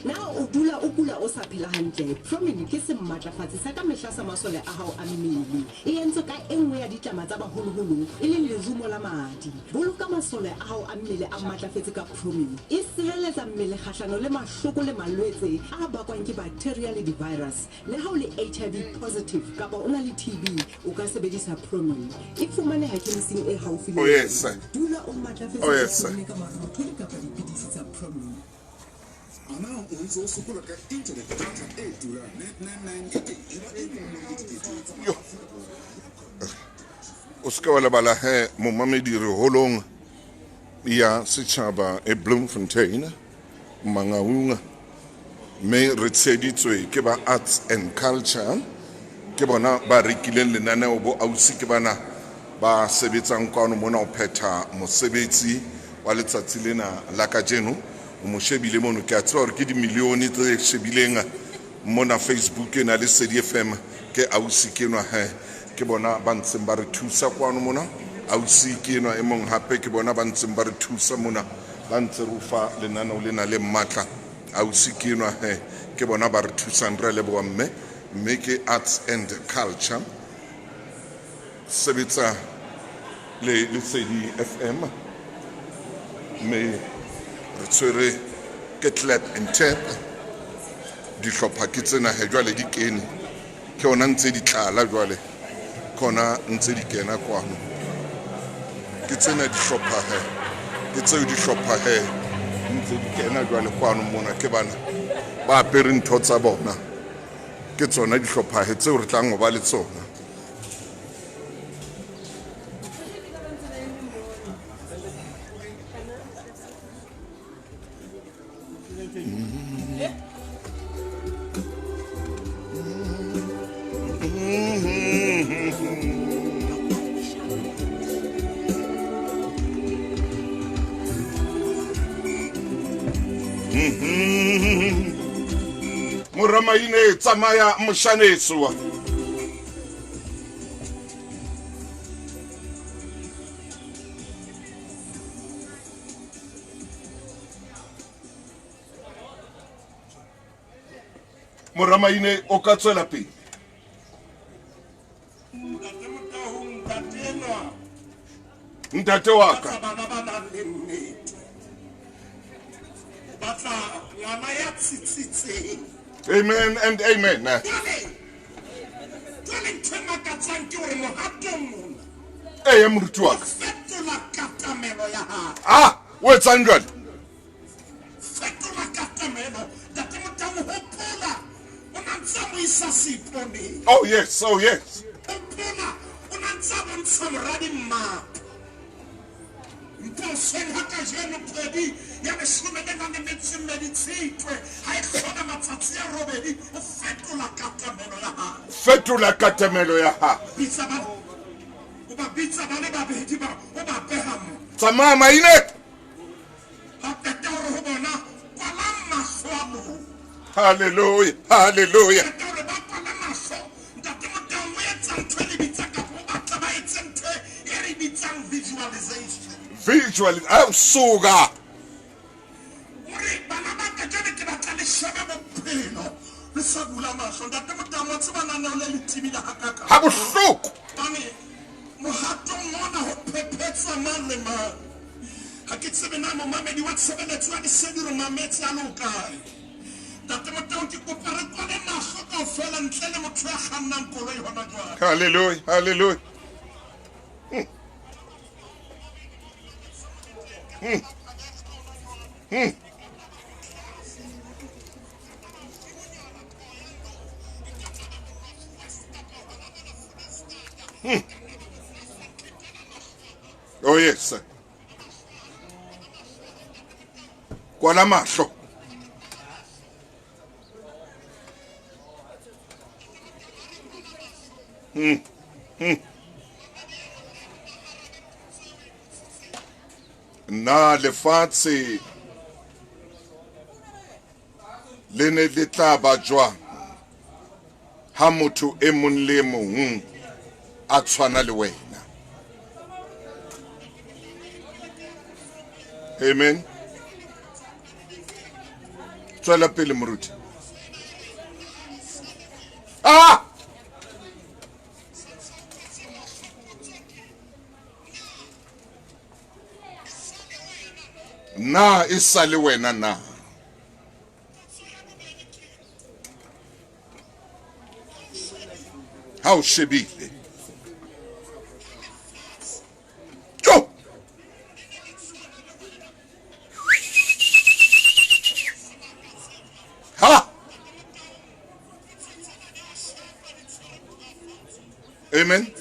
[SPEAKER 7] Na o dula o kula o sa phela hantle? Promin ke sematlafatsi sa ka mehla sa masole a hao a mmele. E entswe ka e nngwe ya ditlama tsa baholoholo, e leng lerumo la madi. Boloka masole a hao a mmele a matlafetse ka Promin. E sireletsa mmele kgahlano le mahloko le malwetse a bakwang ke bacteria le di-virus. Le ha o le HIV positive kapa o na le TB, o ka sebedisa Promin. E fumaneha khemising e haufi le
[SPEAKER 1] Oh, yes.
[SPEAKER 7] wena. Dula o matlafetse
[SPEAKER 1] Oh, yes.
[SPEAKER 7] ka Promin ka marothodi kapa dipidisi tsa Promin.
[SPEAKER 8] Ana o ntse o sokola ka internet data e turang? Net 99 e teng e ba e mong le diketekete tsa
[SPEAKER 1] Yo. O se ke wa lebala he momamedi, re holong ya setjhaba e Bloemfontein, Mangaung, mme re tsheheditswe ke ba Arts and Culture. Ke bona ba rekileng lenaneo, bo ausi ke bana ba sebetsang kwano mona ho phetha mosebetsi wa letsatsi lena la kajeno. O mo shebile mono, ke a tseba hore ke dimilione tse shebileng mona Facebook ena le Lesedi FM. Ke ausi ke enwa he, ke bona ba ntseng ba re thusa kwano mona. Ausi ke enwa e mong hape, ke bona ba ntseng ba re thusa mona, ba ntse re o fa lenaneo lena le matla. Ausi ke enwa he, ke bona ba re thusang, re a leboha mme. Mme ke Arts and Culture sebetsa le Lesedi FM, mme re tshwere ke clap and tap. Dihlopha ke tsena he jwale di kene, ke yona ntse di tlala jwale, ke yona ntse di kena kwano. Ke tsena dihlopha he, ke tseo dihlopha he ntse di kena jwale kwano mona. Ke bana ba apere ntho tsa bona, ke tsona dihlopha he tseo re tlang ho ba le tsona. Moramaine tsamaya moshaneso. Moramaine o ka tswela pele.
[SPEAKER 9] Ntate Motaung, ntate enwa.
[SPEAKER 1] Ntate wa ka.
[SPEAKER 9] Batla bana ba nang le nnete. O batla ngwana ya tsitsitseng.
[SPEAKER 1] Amen and amen.
[SPEAKER 9] Jwale, jwale ntho e makatsang ke hore mohatong mona.
[SPEAKER 1] Eya moruti wa ka.
[SPEAKER 9] O fetola katamelo ya hae.
[SPEAKER 1] Ah, o etsang jwale?
[SPEAKER 9] Fetola katamelo. Ntate Motaung, hopola o na ntse a mo isa seiponeng.
[SPEAKER 1] Oh yes, oh yes.
[SPEAKER 9] Hopola o na ntse a bontsha moradi mmapa. Mposeng ha kajeno kgwedi ya leshome le nang le metso e mmedi Tshitwe ha e hlola matsatsi a robedi, o fetola katamelo ya hae.
[SPEAKER 1] Fetola katamelo ya hae.
[SPEAKER 9] Bitsa ba, o ba bitsa ba le babedi ba, o ba beha mo.
[SPEAKER 1] Tsamaya maine.
[SPEAKER 9] A qeta o re ho bona, Kwalang mahlo a lona.
[SPEAKER 1] Hallelujah, hallelujah.
[SPEAKER 9] Qeta hore ba kwale mahlo. Ntate Motaung o etsa ntho e le bitsang kapa o batla ba etse ntho e re bitsang visualization.
[SPEAKER 1] Visual, ah, suka.
[SPEAKER 9] O re, bana ba ka, jwale ke batla le shebe bophelo le sa bula mahlo. Ntate Motaung, wa tseba lenaneo le le tebile hakakang.
[SPEAKER 1] Ha bohloko.
[SPEAKER 9] Hobane mohatong ona ho phephetswa mang le mang. Ha ke tsebe na momamedi wa tshebeletso ya lesedi o re mametse a le hokae. Ntate Motaung, ke kopa re kwale mahlo kaofela ntle le motho ya kgannang koloi hona jwale.
[SPEAKER 1] Hallelujah, hallelujah. Oh yes. Kwala mahlo. Na lefatshe le ne le tla ba jwang ha motho e mong le e mong a tshwana le wena? Amen. Tswela pele moruti. Ah! Na e sa le wena na? Ha o shebile. Jo! Ha! Amen.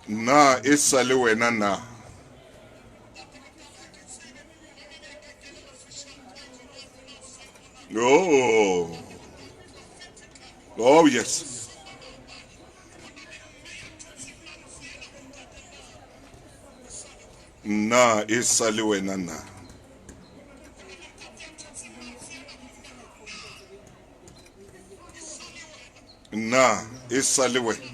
[SPEAKER 1] Na e sa le wena na? Oh. Oh yes. Na e sa le wena na? Na e sa le wena?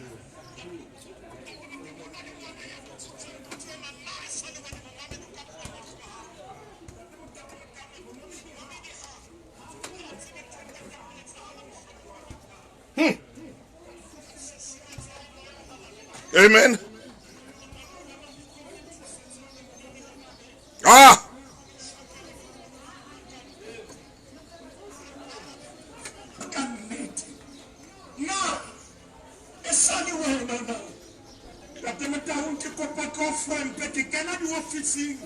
[SPEAKER 1] Amen. Ah!
[SPEAKER 9] Ka nnete. Na e sa le wena na? Ntate Motaung, ke kopa ke o frempe, ke kena diofising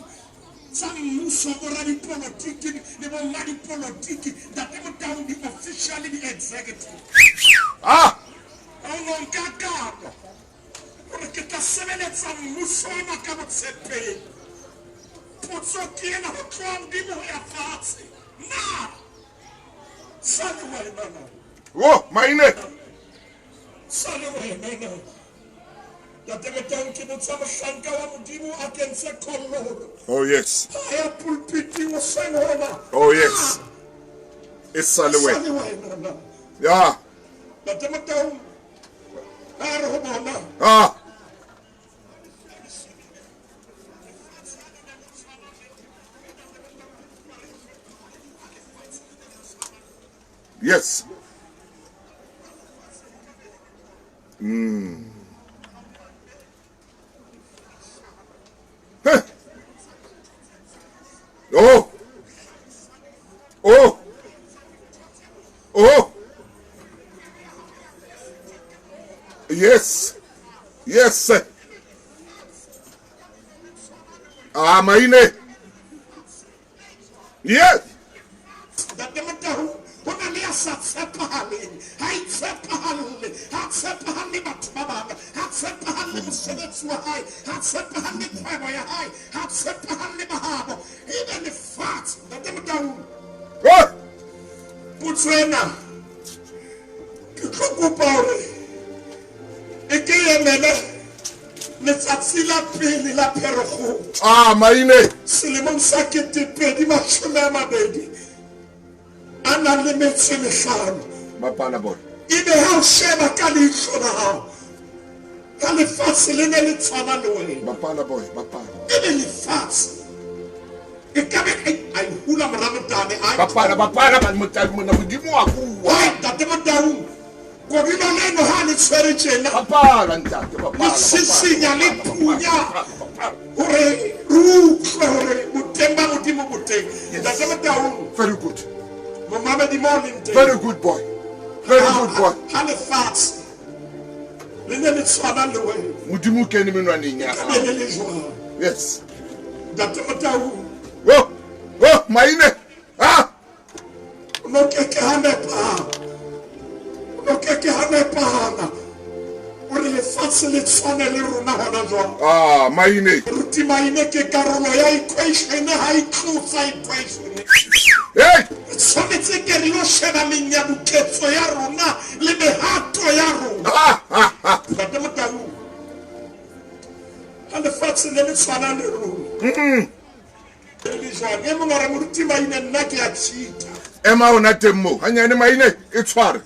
[SPEAKER 9] tsa mmuso, boradipolotiki le bommadipolotiki. Ntate Motaung, di-official le di-executive.
[SPEAKER 1] Ah!
[SPEAKER 9] O no nka kano hore ke tla sebeletsa mmuso ona ka botshepehi. Potso ke ena, ho tloha hodimo ho ya fatshe, na sa le wena na?
[SPEAKER 1] Wo, maine.
[SPEAKER 9] Sa le wena na? Ntate Motau, ke botsa mohlanka wa Modimo a kentse khollo.
[SPEAKER 1] Oh yes.
[SPEAKER 9] Ha ya pulpiting hoseng hona.
[SPEAKER 1] Oh yes. E sa le
[SPEAKER 9] Sa
[SPEAKER 1] wena.
[SPEAKER 9] le wena na?
[SPEAKER 1] Ya.
[SPEAKER 9] Ntate Motau, a re ho bona.
[SPEAKER 1] Ah. Yes. Huh. Oh. Oh. Oh. Yes. Yes. Ah, maine. Yes.
[SPEAKER 9] Ntate Motau, ho na le ya sa tshepahaleng. Ha itshepahalle, ha tshepahalle batho ba bang, ha tshepahalle mosebetsi wa hae, ha tshepahalle kgwebo ya hae, ha tshepahalle bahabo. Ebe lefatshe, Ntate Motau.
[SPEAKER 1] Oh.
[SPEAKER 9] Potso ena ke tlo kopa hore e ke emele letsatsi la pele la Pherekgong.
[SPEAKER 1] Ah, maine.
[SPEAKER 9] Selemong sa 2020 a nang le metso e mehlano.
[SPEAKER 1] Bapala bolo.
[SPEAKER 9] Ebe ha o sheba ka leihlo la hao, ha lefatshe le ne le tshwana le wena.
[SPEAKER 1] Bapala boy, bapala.
[SPEAKER 9] Ebe lefatshe e ka be a e hula mora Motane, a
[SPEAKER 1] Bapala, bapala, ba Motane mona Modimo wa bua.
[SPEAKER 9] Hai, Ntate Motau, kodilo leno ha le tshwere tjena.
[SPEAKER 1] Bapala, ntate, bapala,
[SPEAKER 9] Le sisinya, le
[SPEAKER 1] bapala,
[SPEAKER 9] phunya.
[SPEAKER 1] bapala, bapala.
[SPEAKER 9] Hore re utlwe hore boteng ba Modimo bo teng. Ntate Motau.
[SPEAKER 1] Very good.
[SPEAKER 9] Momamedi mo leng teng.
[SPEAKER 1] Very good boy. Very good boy.
[SPEAKER 9] Ha lefatshe le ne le tshwana le wena.
[SPEAKER 1] Modimo o kene menwaneng ya
[SPEAKER 9] Ka be
[SPEAKER 1] hao.
[SPEAKER 9] le le jwang?
[SPEAKER 1] Yes.
[SPEAKER 9] Ntate Motau.
[SPEAKER 1] Oh, oh, maine. Ah.
[SPEAKER 9] O no ke ke ha nepahala. O no ke ke ha nepahala. Hore lefatshe le tshwane le rona hona jwale.
[SPEAKER 1] Ah, maine.
[SPEAKER 9] Ruti maine ke karolo ya equation ha e tlotsa equation.
[SPEAKER 1] Hey!
[SPEAKER 9] Re tshwanetse ke re lo sheba menyabuketso ya rona le mehato ya rona.
[SPEAKER 1] Ah, ah, ah.
[SPEAKER 9] Ntate Motau, ha lefatshe le le tshwana le rona. Le le jwang? E mong a re, Moruti Maine, nna ke a cheat-a.
[SPEAKER 1] Ema hona teng moo. Hanyane maine e tshware.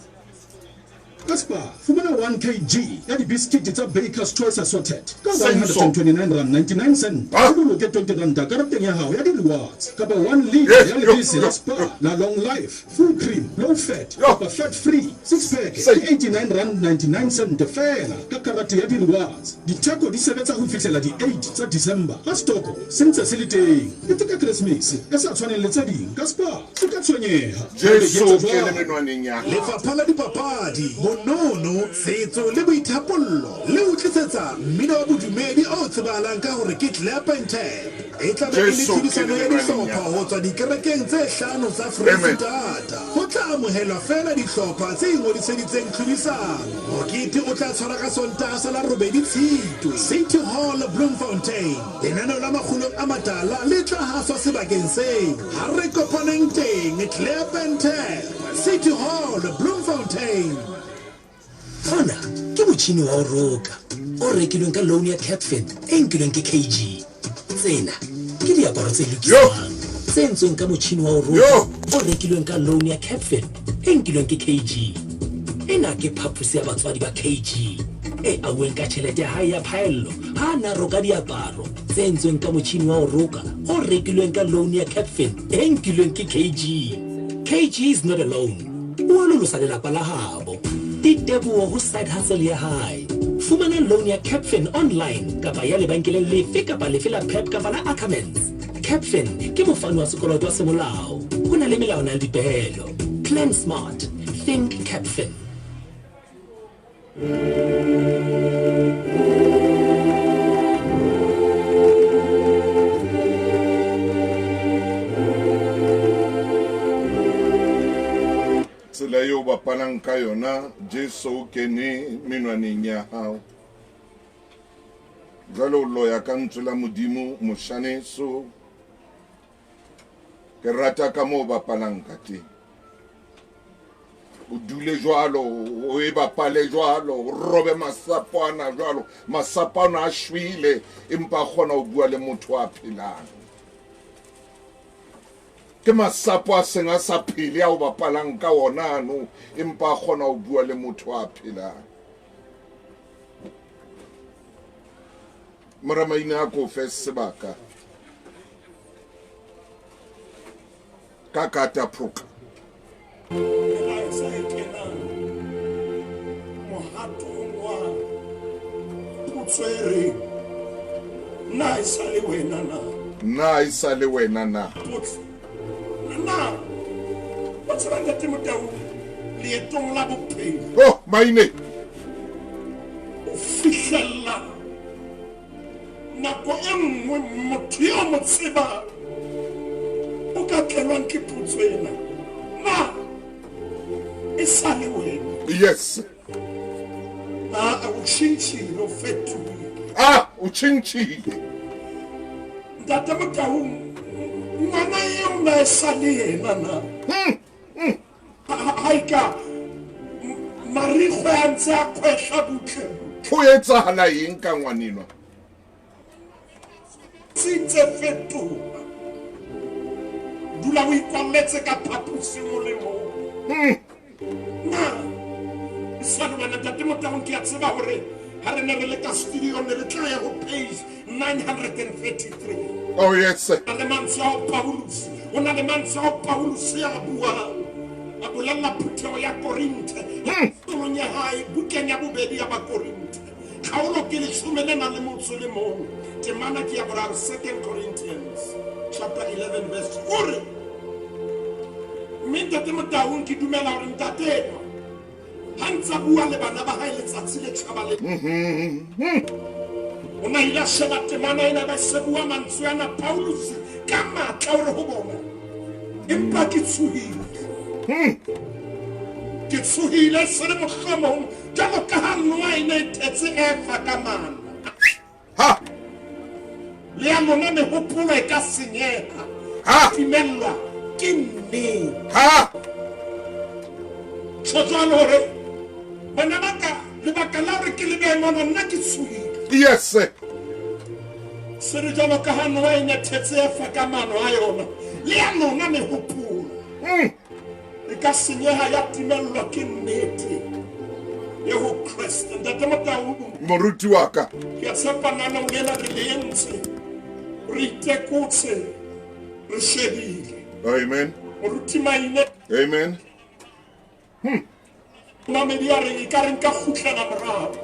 [SPEAKER 3] Ka Spar, fumana 1 kg ya dibiskiti tsa Baker's Choice Assorted ka
[SPEAKER 1] Senso.
[SPEAKER 3] 129 rand 99 cent.
[SPEAKER 1] Ah.
[SPEAKER 3] O boloke 20 ranta karateng ya hao ya di-rewards kapa 1 litre
[SPEAKER 1] Yes,
[SPEAKER 3] ya
[SPEAKER 1] yo,
[SPEAKER 3] lebese
[SPEAKER 1] yo,
[SPEAKER 3] la Spar
[SPEAKER 1] yo.
[SPEAKER 3] la long life, full cream, low fat
[SPEAKER 1] Yo.
[SPEAKER 3] kapa fat free, 6 pack
[SPEAKER 1] Say.
[SPEAKER 3] ke 89 rand 99 cent feela ka karate ya di-rewards. Ditheko di sebetsa ho fihlela di-8 tsa December ha stoko se ntse se le teng. Keteka Keresemese e sa tshwaneng le tse ding ka Spar. Se ka tshwenyeha.
[SPEAKER 1] Jesu
[SPEAKER 3] Re
[SPEAKER 1] o
[SPEAKER 3] etsa
[SPEAKER 1] kene
[SPEAKER 3] jwang?
[SPEAKER 1] menwaneng ya hao.
[SPEAKER 10] Lefapha la Dipapadi, Bonono, Setso le Boithapollo le o tlisetsa mmino wa bodumedi o tsebahalang ka hore ke Clap and Tap. E tla be e le
[SPEAKER 1] Jesu
[SPEAKER 10] tlhodisano
[SPEAKER 1] ke
[SPEAKER 10] ya
[SPEAKER 1] le
[SPEAKER 10] dihlopha ho tswa dikerekeng tse hlano tsa
[SPEAKER 1] Amen.
[SPEAKER 10] Foreisetata. Ho tla amohelwa feela dihlopha tse ingodiseditseng tlhodisano. Mokete o tla tshwara ka Sontaha sa la 8 Tshitwe, City Hall, Bloemfontein. Lenaneo la Makgulong a Matala le tla haswa sebakeng seo. Ha re kopaneng teng, Clap and Tap, City Hall, Bloemfontein.
[SPEAKER 6] Hona ke motjhini wa ho roka o rekilweng ka loan ya Capfin e nkilweng ke KG. Tsena ke diaparo tse lokiswang tse entsweng ka motjhini wa ho roka
[SPEAKER 1] Yo.
[SPEAKER 6] o rekilweng ka loan ya Capfin e nkilweng ke KG. Ena ke phaposi ya batswadi ba KG e auweng ka tjhelete ya hae ya phaello ha a na roka diaparo tse entsweng ka motjhini wa ho roka o rekilweng ka loan ya Capfin e nkilweng ke KG. KG is not alone. O alolosa lelapa la habo. Diteboho ho side hustle ya hae. Fumana loan ya Capfin online kapa ya lebenkeleng lefe kapa lefe la Pep kapa la Ackermans. Capfin ke mofani wa sekoloto wa semolao. Ho na le melawana le dipehelo. Plan smart. Think Capfin.
[SPEAKER 1] Tsela eo bapalang ka yona, Jesu o kene menwaneng ya hao. Jwale o loya ka ntswe la Modimo, moshaneso. Ke rata ka moo o bapalang ka teng. O dule jwalo, o e bapale jwalo, o robe masapo ana jwalo. Masapo ana a shwele, empa a kgona ho bua le motho a phelang. Ke masapo a seng a sa phele a o bapalang ka ona ano, empa a kgona ho bua le motho a phelang. Mora Maine, a ko fe sebaka ka kata phoka.
[SPEAKER 9] Melaetsa e kenang mohatong wa potso e reng, Na e sa le wena na?
[SPEAKER 1] Na e sa le wena na?
[SPEAKER 9] Potso, Na wa tseba Ntate Motau, leetong la bophelo
[SPEAKER 1] Oh, Maine!
[SPEAKER 9] o fihlella Nako e nngwe motho yo mo tsebang o ka tlelwang ke potso ena, Na e sa le wena?
[SPEAKER 1] Yes.
[SPEAKER 9] A o tšhintšhile, o fetohile.
[SPEAKER 1] A o tšhintšhile.
[SPEAKER 9] Ntate Motaung, ngwana eo na e sa le yena na? Ha e ka marikgwe a ntse a kgwehla butle.
[SPEAKER 1] Ho etsahala eng ka ngwanenwa?
[SPEAKER 9] Se ntse fetoha. Dula o ikwalletse ka phaposing o le mong. Na e sa le wena Ntate Motaung? Ke a tseba hore ha re ne re le ka studio ne re tla ya ho page 933.
[SPEAKER 1] Oh yes.
[SPEAKER 9] Na le mantswe ao Paulus, o na le mantswe ao Paulus ya buang, a bolella phutheho ya Korinthe polong ya hae, bukeng ya bobedi ya Bakorinthe, kgaolo ke leshome le nang le motso le mong, temana ke ya boraro. 2 Corinthians chapter 11 verse 2, o re, mme Ntate Motaung, ke dumela hore ntate enwa ha ntsa bua le bana ba hae letsatsi le tjhaba le o na ile a sheba temana ena, ba se bua mantswe ana Paulus ka matla, o re ho bona, empa ke tshohile, ke tshohile se le mohlomong jwalo ka ha Noa e ne e thetse Efa ka mano.
[SPEAKER 1] Ha!
[SPEAKER 9] Le ya lona mehopolo e ka senyeha,
[SPEAKER 1] Ha!
[SPEAKER 9] timellwa ke nnete.
[SPEAKER 1] Ha!
[SPEAKER 9] Tjho jwalo hore bana ba ka, lebaka la hore ke le behe mona, nna ke tshohile.
[SPEAKER 1] Yes.
[SPEAKER 9] Se re jwalo ka ha Noa e ne thetse Efa ka mano a yona, le ya lona mehopolo e ka senyeha ya timellwa ke nnete e ho Kreste. Ntate Motaung,
[SPEAKER 1] Moruti wa ka.
[SPEAKER 9] Ke a tshepa nanong ena re le entse, re itekotse, re shebile.
[SPEAKER 1] Amen.
[SPEAKER 9] Moruti Maine.
[SPEAKER 1] Amen.
[SPEAKER 9] Mamedi a reng e ka re nka kgutlela morao.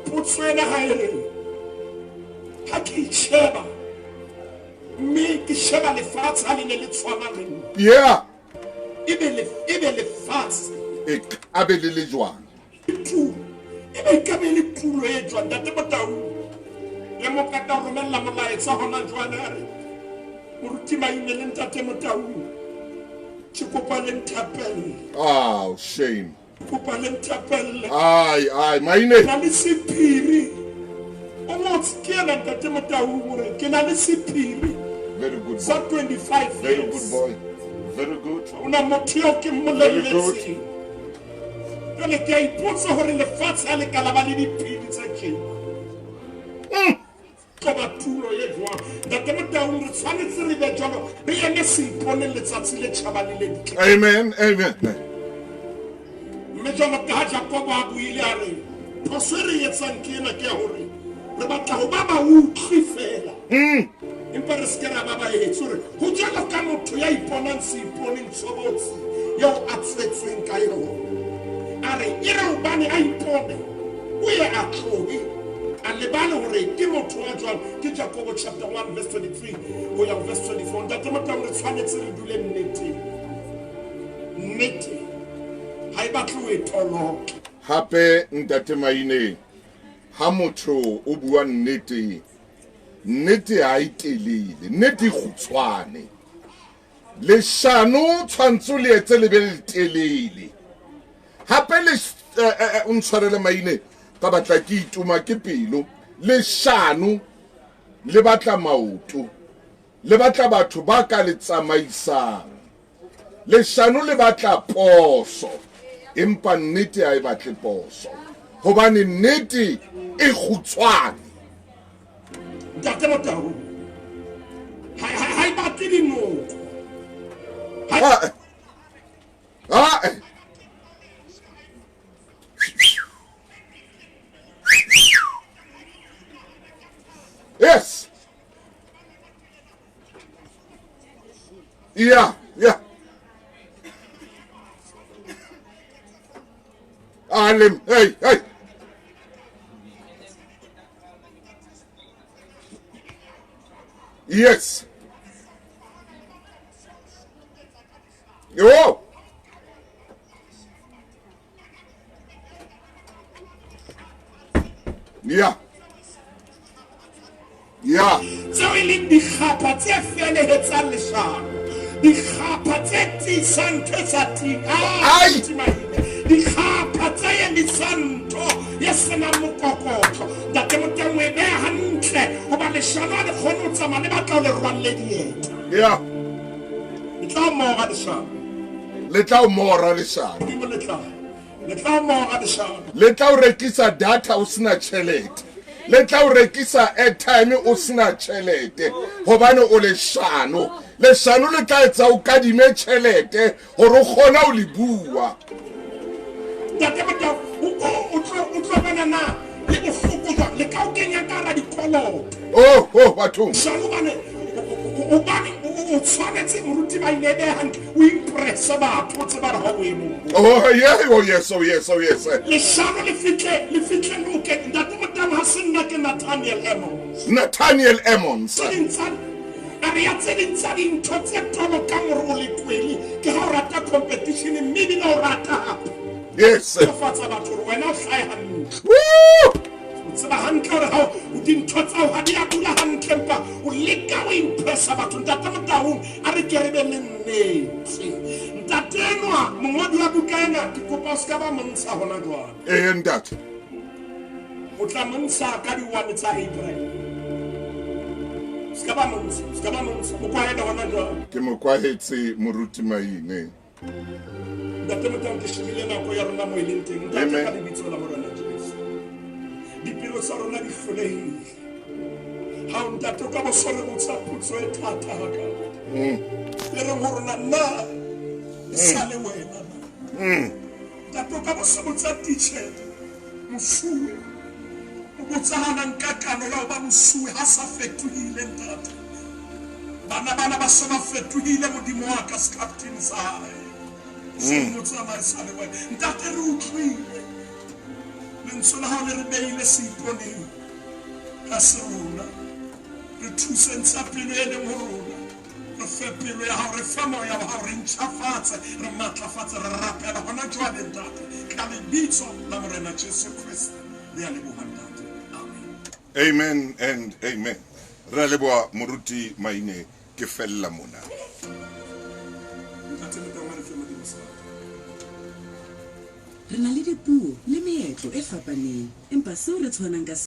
[SPEAKER 9] Potso ena ha e re ha ke itjheba mme ke sheba lefatshe ha le ne le tshwana le nna.
[SPEAKER 1] Yeah.
[SPEAKER 9] Ebe le ebe lefatshe
[SPEAKER 1] E ka be le le jwang?
[SPEAKER 9] Tu ebe e ka be le tulo e jwang? Ntate Motau le mo qeta ho romella molaetsa hona jwale, a re, Moruti Maine le Ntate Motau, ke kopa le nthapelle.
[SPEAKER 1] Oh, shame.
[SPEAKER 9] Kopa le nthapelle.
[SPEAKER 1] Ai, ai, Maine.
[SPEAKER 9] Na le sephiri. O ngotse ke ena Ntate Motau hore ke na le sephiri.
[SPEAKER 1] Very good boy.
[SPEAKER 9] Sa 25
[SPEAKER 1] Very
[SPEAKER 9] years.
[SPEAKER 1] good boy. Very good.
[SPEAKER 9] Ona motho eo ke mmolelletseng. Jwale ke a ipotsa hore lefatshe ha le ka la ba le diphiri tse tjena. Qoba tulo e jwang? Ntate Motaung, re tshwanetse re be jwalo, re eme seiponeng letsatsi le tjhaba le le ntle.
[SPEAKER 1] Amen, amen.
[SPEAKER 9] Mme jwalo ka ha Jakobo a buile a re, phoso e re etsang ke ena, ke ya hore re batla ho ba bautlwi feela, empa re se ke ra ba baetsi. Hore ho jwalo ka motho ya iponang seiponeng tshobotsi eo a tswetsweng ka yona. A re, e re hobane a ipone, o ye a tlohe a lebale hore ke motho wa jwang. Ke Jakobo chapter 1 verse 23 ho ya ho verse 24. Ntate Motaung, re tshwanetse re dule nneteng. Nnete ha e batle o e toloke.
[SPEAKER 1] Hape Ntate Maine, ha motho o bua nnete, nnete ha e telele, nnete e kgutshwane. Leshano tshwantse o le etse le be le telele. Hape le o ntshwarele Maine, ka batla ke itoma ke pelo. Leshano le batla maoto, le batla batho ba ka le tsamaisang. Leshano le batla poso, empa nnete ha e batle poso, hobane nnete e kgutshwane.
[SPEAKER 9] Ntate Motau, ha ha e batle dinoko.
[SPEAKER 1] Ha ha Yes. Yeah, yeah. Alim, hey, hey. Yes. Yo. Yeah. Yeah.
[SPEAKER 9] Tseo e leng dikgapha tse felehetsang leshano, dikgapha tse tiisang ntho e sa tiing.
[SPEAKER 1] Ai!
[SPEAKER 9] Dikgapha tse emisang ntho e senang mokokotlo. Ntate Moteng, o e beha hantle hoba leshano ha le kgone ho tsamaya, le batla ho le rwalle dieta.
[SPEAKER 1] Yeah.
[SPEAKER 9] Le tla o mora leshano.
[SPEAKER 1] Le tla o mora leshano.
[SPEAKER 9] Modimo le tla. Le tla o mora leshano.
[SPEAKER 1] Le tla o rekisa data o sena tjhelete. Le tla o rekisa airtime o sena tjhelete hobane o leshano. Leshano le tla etsa o kadime tjhelete hore o kgone ho le bua.
[SPEAKER 9] Ntate Motau, o tlo bona na le bohloko jwang, le ka o kenya ka hara dikoloto.
[SPEAKER 1] Oh, oh, bathong.
[SPEAKER 9] Shano hobane hobane o tshwanetse moruti ba ile be hantle, o impresse batho, o tseba hore ha o boemong bo.
[SPEAKER 1] Oh, yeah, oh yes, oh yes, oh yes.
[SPEAKER 9] Leshano le fihle, le fihle le o ke Ntate Motau, ha se nna ke Nathaniel Emmons.
[SPEAKER 1] Nathaniel Emmons.
[SPEAKER 9] Tse ding tsa a re ya tse ding tsa dintho tse tolokang hore o lekwele ke ha o rata competition mme ebile o rata hape.
[SPEAKER 1] Yes.
[SPEAKER 9] Tofatsa batho hore wena o hlahe hantle.
[SPEAKER 1] Woo!
[SPEAKER 9] O tseba hantle hore ha o dintho tsa hao ha di a dula hantle, empa o leka ho impressa batho. Ntate Motaung, a re ke re be le nnete. Ntate enwa, mongodi wa buka ena, ke kopa o se ka ba montsha hona jwale.
[SPEAKER 1] Ee, ntate.
[SPEAKER 9] O tla montsha ka di-1 tsa April. Se ka ba montsha, se ka ba montsha. O kwahele hona jwale.
[SPEAKER 1] Ke mo kwahetse moruti Maine.
[SPEAKER 9] Ntate Motau, ke shebile nako ya rona mo e leng teng. Ntate, ka lebitso la Morena Jesu, dipelo tsa rona di hlolehile. Ha o ntate, o ka bo so re botsa potso e thata hakana. E reng ho rona, na e sa le wena na? Ntate, o ka bo so botsa titjhere, mosuwe, o botsa hana nka kano ya ho ba mosuwe ha sa fetohile, ntate. Bana bana ba se ba fetohile, Modimo wa ka, sekaptene sa hae. Se mo tsamaisa le wena. Ntate, re utlwile lentswe la hao le re beile seiponeng. Ha se rona. Re thuse, ntsha pelo e leng ho rona. Re fe pelo ya hao, re fe moya wa hao, re ntjhafatse, re matlafatse, re rapela hona jwale, Ntate, ka lebitso la Morena Jesu Kreste. Re a leboha, Ntate. Amen.
[SPEAKER 1] Amen and amen. Re a leboha moruti Maine, ke fella mona.
[SPEAKER 9] Ntate Motau, a re fe Modimo sebaka.
[SPEAKER 5] Re na le dipuo le meetlo e fapaneng, empa seo re tshwanang ka.